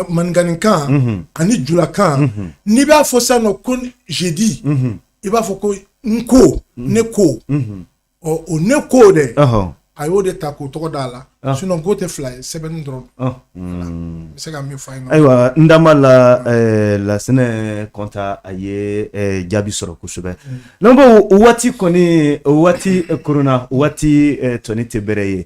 maninkaninkan ani julakan, n'i b'a fɔ sisan nɔ ko jeudi, i b'a fɔ ko nko, ne ko. Ɔ o ne ko dɛ, a y'o de ta k'o tɔgɔ d'a la. Sinon nko tɛ fila ye, sɛbɛnni dɔrɔn. N bɛ se ka min fɔ a ye. Ayiwa, n da b'a la, Lasinɛ Kɔnta, a ye jaabi sɔrɔ kosɛbɛ. N'an ko o waati kɔni, o waati koronna, o waati tɔni tɛ bɛrɛ ye.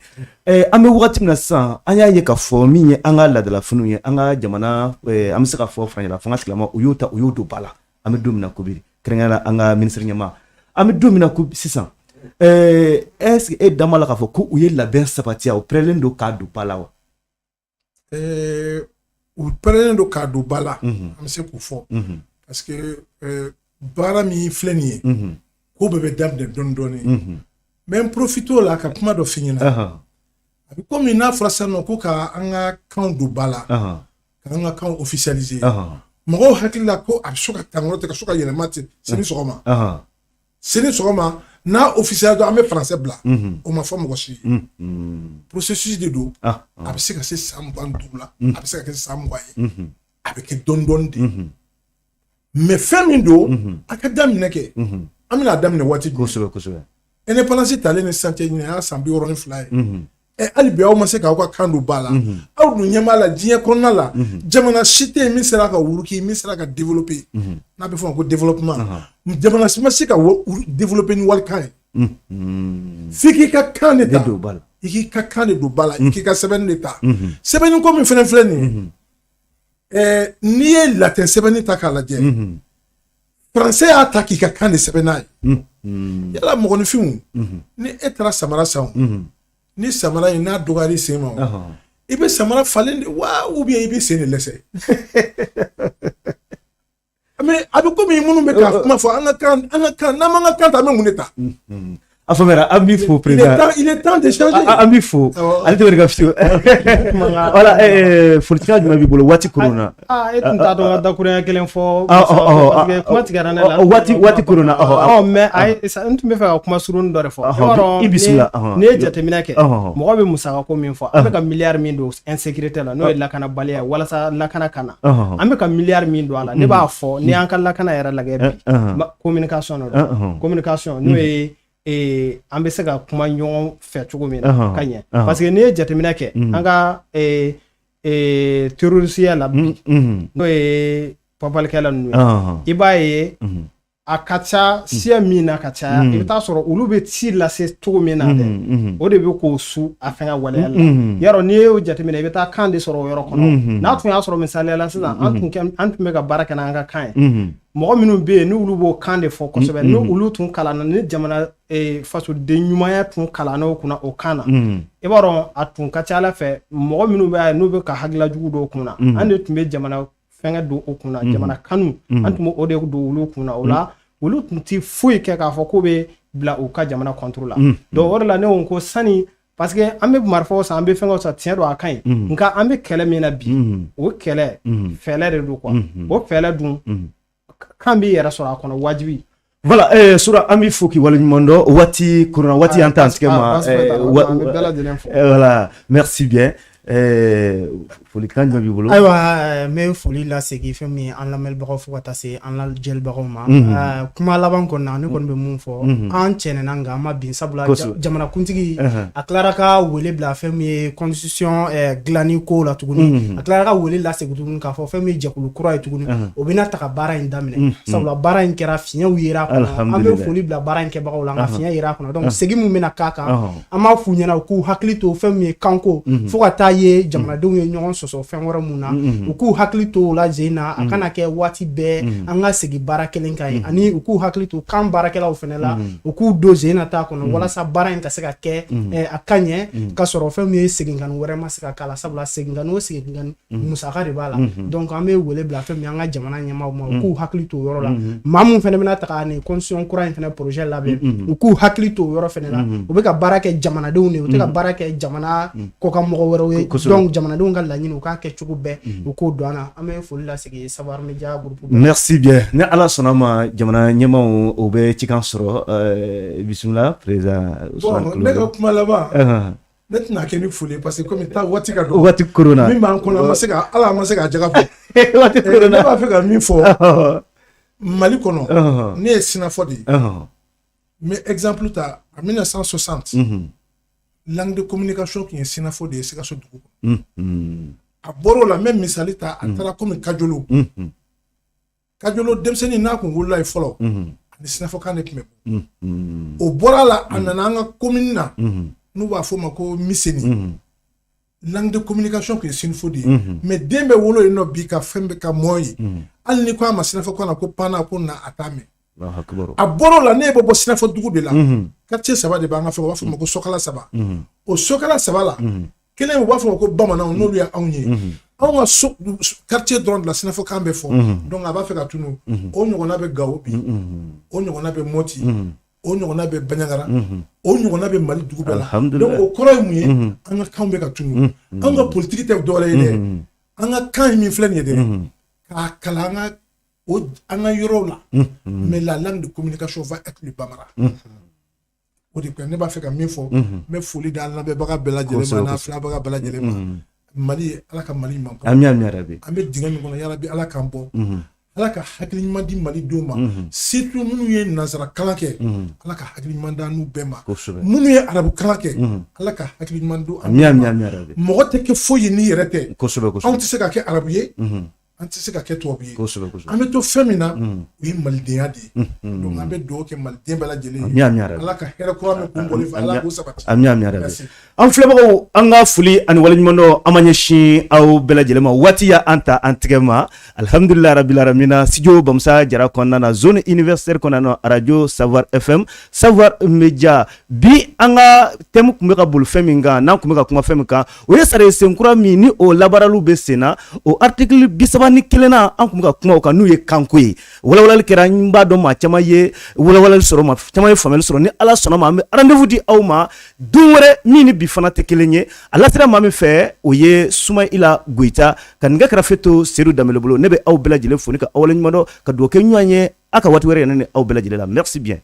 An bɛ wagati min na sisan, an y'a ye k'a fɔ min ye an ka laadalafiniw ye, an ka jamana, an bɛ se k'a fɔ furancɛla fanga tigilama, u y'o ta, u y'o don ba la. An bɛ don min na ko bi, kɛrɛnkɛrɛnnenya la an ka minisiri ɲɛmaa, an bɛ don min na ko sisan, est ce que e da b'a la k'a fɔ ko u ye labɛn sabati, u pɛrɛlen don k'a don ba la wa? U pɛrɛlen don k'a don ba la, an bɛ se k'o fɔ, parce que baara min filɛ nin ye, ko bɛɛ bɛ daminɛ dɔɔni dɔɔni. N bɛ n profiter o la ka kuma dɔ f'i ɲɛna. A bɛ komi n'a fɔra sisan nɔ ko ka an ka kanw don ba la, k'an ka kanw officialiser, mɔgɔw hakili la ko a bɛ se ka tankɔrɔ ten, ka se ka yɛlɛma ten sini sɔgɔma. Sini sɔgɔma n'a officiel dɔn, an bɛ français bila. O ma fɔ mɔgɔ si ye. Processus de don. A bɛ se ka se san 25 la, a bɛ se ka kɛ san 20 ye, a bɛ kɛ dɔɔni dɔɔni de. Mais fɛn min don, a ka daminɛ kɛ, an bɛna a daminɛ waati jumɛn? Kosɛbɛ kosɛbɛ. Indépendance talen ni sisan cɛ, ɲinɛ y'a san 62 ye. Hali bi aw ma se k'aw ka kan don ba la. Aw dun ɲɛ b'a la diɲɛ kɔnɔna la, jamana si tɛ yen min sera ka wuruki, min sera ka développer, n'a bɛ fɔ o ma ko développement. Jamana si ma se ka développer ni walikan ye. F'i k'i ka kan de ta, i k'i ka kan de don ba la, i k'i ka sɛbɛnni de ta. Sɛbɛnni ko min fɛnɛ filɛ nin ye, n'i ye latin sɛbɛnni ta k'a lajɛ, français y'a ta k'i ka kan de sɛbɛn n'a ye. Yala mɔgɔninfinw, ni e taara samara san, ni samara in n'a dɔgɔyara i sen ma, i bɛ samara falen de wa, ou bien i bɛ sen de lɛsɛ? Mais a bɛ komi minnu bɛ ka kuma fɔ an ka kan, n'an m'an ka kan ta, an bɛ mun de ta? A faamuyara, an b'i fo, président. Il est temps de changer. An b'i fo. Ale tɛ ka fiyewu. Voilà, folikan jumɛn b'i bolo waati koronna? Aa, e tun t'a dɔn ka dakurunya kelen fɔ, parce que kuma tigɛra ne la. Waati koronna. Ɔ, mais ayi, n tun bɛ fɛ ka kuma surunin dɔ de fɔ. I b'a dɔn, i bisimila. N'i ye jateminɛ kɛ, mɔgɔ bɛ musakako min fɔ, an bɛ ka miliyari min don insécurité la, n'o ye lakanabaliya ye, walasa lakana ka na, an bɛ ka miliyari min don a la, ne b'a fɔ, n'i y'an ka lakana yɛrɛ lajɛ bi, communication de don. Communication, n'o ye an bɛ se ka kuma ɲɔgɔn fɛ cogo min na ka ɲɛ, parce que n'i ye jateminɛ kɛ an ka terrorisiya la bi, n'o ye papalikɛla ninnu ye, i b'a ye a ka ca siya min na ka caya, i bɛ taa sɔrɔ olu bɛ ci lase cogo min na dɛ, o de bɛ k'o su a fɛngɛ waleya la. Yarɔ, n'i y'o jateminɛ, i bɛ taa kan de sɔrɔ o yɔrɔ kɔnɔ. N'a tun y'a sɔrɔ, misaliya la sisan, an tun bɛ ka baara kɛ n'an ka kan ye, mɔgɔ minnu bɛ yen n'olu b'o kan de fɔ kosɛbɛ, ni olu tun kalanna, ni jamana fasoden ɲumanya tun kalanna o kunna o kan na, i b'a dɔn a tun ka ca ala fɛ, mɔgɔ minnu bɛ yen n'u bɛ ka hakilila jugu dɔw kunna, an de tun bɛ jamana fɛngɛ don o kunna, jamana kanu, an tun bɛ o de don olu kunna. O la, olu tun ti foyi kɛ k'a fɔ k'u bɛ bila u ka jamana contre la. Donc o de la ne ko sani, parce que an bɛ marifaw san, an bɛ fɛngɛw san, tiɲɛ don, a ka ɲi, nka an bɛ kɛlɛ min na bi, o kɛlɛ fɛlɛ de don quoi. O fɛlɛ dun kan b'i yɛrɛ sɔrɔ a kɔnɔ wajibi. Voilà, Sura, an b'i fo k'i waleɲuman dɔn. Waati korona, waati y'an ta tigɛ ma. Voilà, merci bien. Folikan jumɛn b'i bolo? Ayiwa, n bɛ foli lasegin fɛn min ye an lamɛnbagaw fo ka taa se an lajɛlibagaw ma. Kuma laban kɔni na, ne kɔni bɛ mun fɔ, an cɛnɛna nka an ma bin, sabula jamanakuntigi a tilara ka wele bila fɛn min ye constitution dilanni ko la tuguni, a tilara ka wele lasegin tuguni k'a fɔ fɛn min ye jɛkulu kura ye tuguni, o bɛna ta ka baara in daminɛ, sabula baara in kɛra, fiɲɛw yera a kɔnɔ. An bɛ foli bila baara in kɛbagaw la, nka fiɲɛ yera a kɔnɔ. Donc segin min bɛna k'a kan, an b'a f'u ɲɛna u k'u hakili to fɛn min ye kanko, fo ka taa ye jamanadenw ye ɲɔgɔn sɔsɔ fɛn wɛrɛ mun na, u k'u hakili to o la zen na, a kana kɛ waati bɛɛ an ka segin baara kelen kan ye. Ani u k'u hakili to kan baarakɛlaw fɛnɛ la, u k'u don zen na t'a kɔnɔ, walasa baara in ka se ka kɛ a ka ɲɛ, ka sɔrɔ fɛn min ye seginkani wɛrɛ ma se ka k'a la, sabula seginkani o seginkani, musaka de b'a la. Donc an bɛ wele bila fɛn min an ka jamana ɲɛmaaw ma, u k'u hakili to o yɔrɔ la. Maa mun fɛnɛ bɛna taga nin constitution kura in fɛnɛ projet labɛn, u k'u hakili to o yɔrɔ fɛnɛ la. U bɛ ka baara kɛ jamanadenw de ye, u tɛ ka baara kɛ jamana kɔkan mɔgɔ wɛrɛw ye. Donc jamanadenw ka laɲini, u k'a kɛ cogo bɛɛ, u k'o don an na. An bɛ foli lasegin Savoir Media Groupe. Merci bien. Ni Ala sɔnna ma, jamana ɲɛmaaw, o bɛ cikan sɔrɔ. Bisimila, président. Bon, ne ka kuma laban, ne tɛna kɛ ni foli ye, parce que komi taa waati ka dɔgɔ. Waati korona. Min b'an kɔnɔ, an ma se ka, ala an ma se k'a jaga fɔ. Waati korona. Ne b'a fɛ ka min fɔ Mali kɔnɔ, ne ye sinafɔ de ye. N bɛ exemple ta: en 1960, langue de communication tun ye sinafɔ de ye Sikaso dugu kɔnɔ. A bɔr'o la, n bɛ misali ta, a taara komi Kajolo. Kajolo denmisɛnnin n'a kun wolola yen fɔlɔ, ani sinafɔkan de tun bɛ bɔ. O bɔra la, a nana an ka commune na, n'u b'a fɔ o ma ko Miseni, langue de communication tun ye sinafɔ de ye. Mais den bɛ wolo yen nɔ bi ka fɛn bɛ ka mɔ ye, hali ni ko a ma sinafɔkan na ko panna ko na, a t'a mɛn. A bɔr'o la, ne bɛ bɔ sinafɔ dugu de la. Quartier saba de b'an ka fɛ, u b'a fɔ o ma ko sɔkala saba. O sɔkala saba la, kelen, u b'a fɔ ma ko bamananw, n'olu ye anw ye. Anw ka so quartier dɔrɔn de la, sinafɔkan bɛ fɔ. Donc a b'a fɛ ka tunu. O ɲɔgɔnna bɛ Gawo bi, o ɲɔgɔnna bɛ Mɔti, o ɲɔgɔnna bɛ Banjagara, o ɲɔgɔnna bɛ Mali dugu bɛɛ la. Donc o kɔrɔ ye mun ye? An ka kanw bɛ ka tunu. An ka politiki tɛ dɔwɛrɛ ye dɛ, an ka kan min filɛ nin ye dɛ, k'a kalan an ka o an ka yɔrɔw la. Mais la langue de communication va être le bambara. O de ne b'a fɛ ka min fɔ. N bɛ foli d'an lamɛnbaga bɛɛ lajɛlen ma, n'a filɛbaga bɛɛ lajɛlen ma. Mali, Ala ka Mali ɲuman. Ami, ami yarabi. An bɛ dingɛ min kɔnɔ, yarabi Ala k'an bɔ. Ala ka hakili ɲuman di malidenw ma, surtout minnu ye nanzara kalan kɛ, Ala ka hakili ɲuman d'an n'u bɛɛ ma. Minnu ye arabu kalan kɛ, Ala ka hakili ɲuman d'u. Ami, ami, ami yarabi. Mɔgɔ tɛ kɛ foyi ye n'i yɛrɛ tɛ. Kosɛbɛ. Anw tɛ se ka kɛ arabu ye, an tɛ se ka kɛ tubabu ye. kosɛbɛ kosɛbɛ An bɛ to fɛn min na, o ye malidenya de ye. Donc an bɛ dugawu kɛ maliden bɛɛ lajɛlen ye. Ami, ami. Ala ka hɛrɛ kura min kun bɔli fɛ, Ala k'o sabati. Ami, ami yarabi. An filɛbagaw, an ka foli ani waleɲumandɔn an ma ɲɛsin aw bɛɛ lajɛlen ma. Waati y'an ta an tigɛ ma. Alhamdulilayi rabil alamina, studio Bamusa Jara kɔnɔna na, zone universitaire kɔnɔna na, radio Savoir FM, Savoir Media. Bi an ka thème tun bɛ ka boli fɛn min kan, n'an tun bɛ ka kuma fɛn min kan, o ye sariya senkura min ni o labaaraliw bɛ sen na, o article 34. 11nan, an tun bɛ ka kuma o kan, n'u ye kanko ye. Walawalali kɛra, n b'a dɔn maa caman ye walawalali sɔrɔ, maa caman ye faamuyali sɔrɔ. Ni Ala sɔnna ma, an bɛ rendez-vous di aw ma don wɛrɛ min ni bi fana tɛ kelen ye. A lasera maa min fɛ, o ye Sumayila Goyita, ka nɛgɛ karafe to Sedu Danbele bolo. Ne bɛ aw bɛɛ lajɛlen fo ni ka aw waleɲuman dɔn, ka dugawu kɛ ɲɔgɔn ye a ka waati wɛrɛ yɛrɛ ni aw bɛɛ lajɛlen la. Merci bien.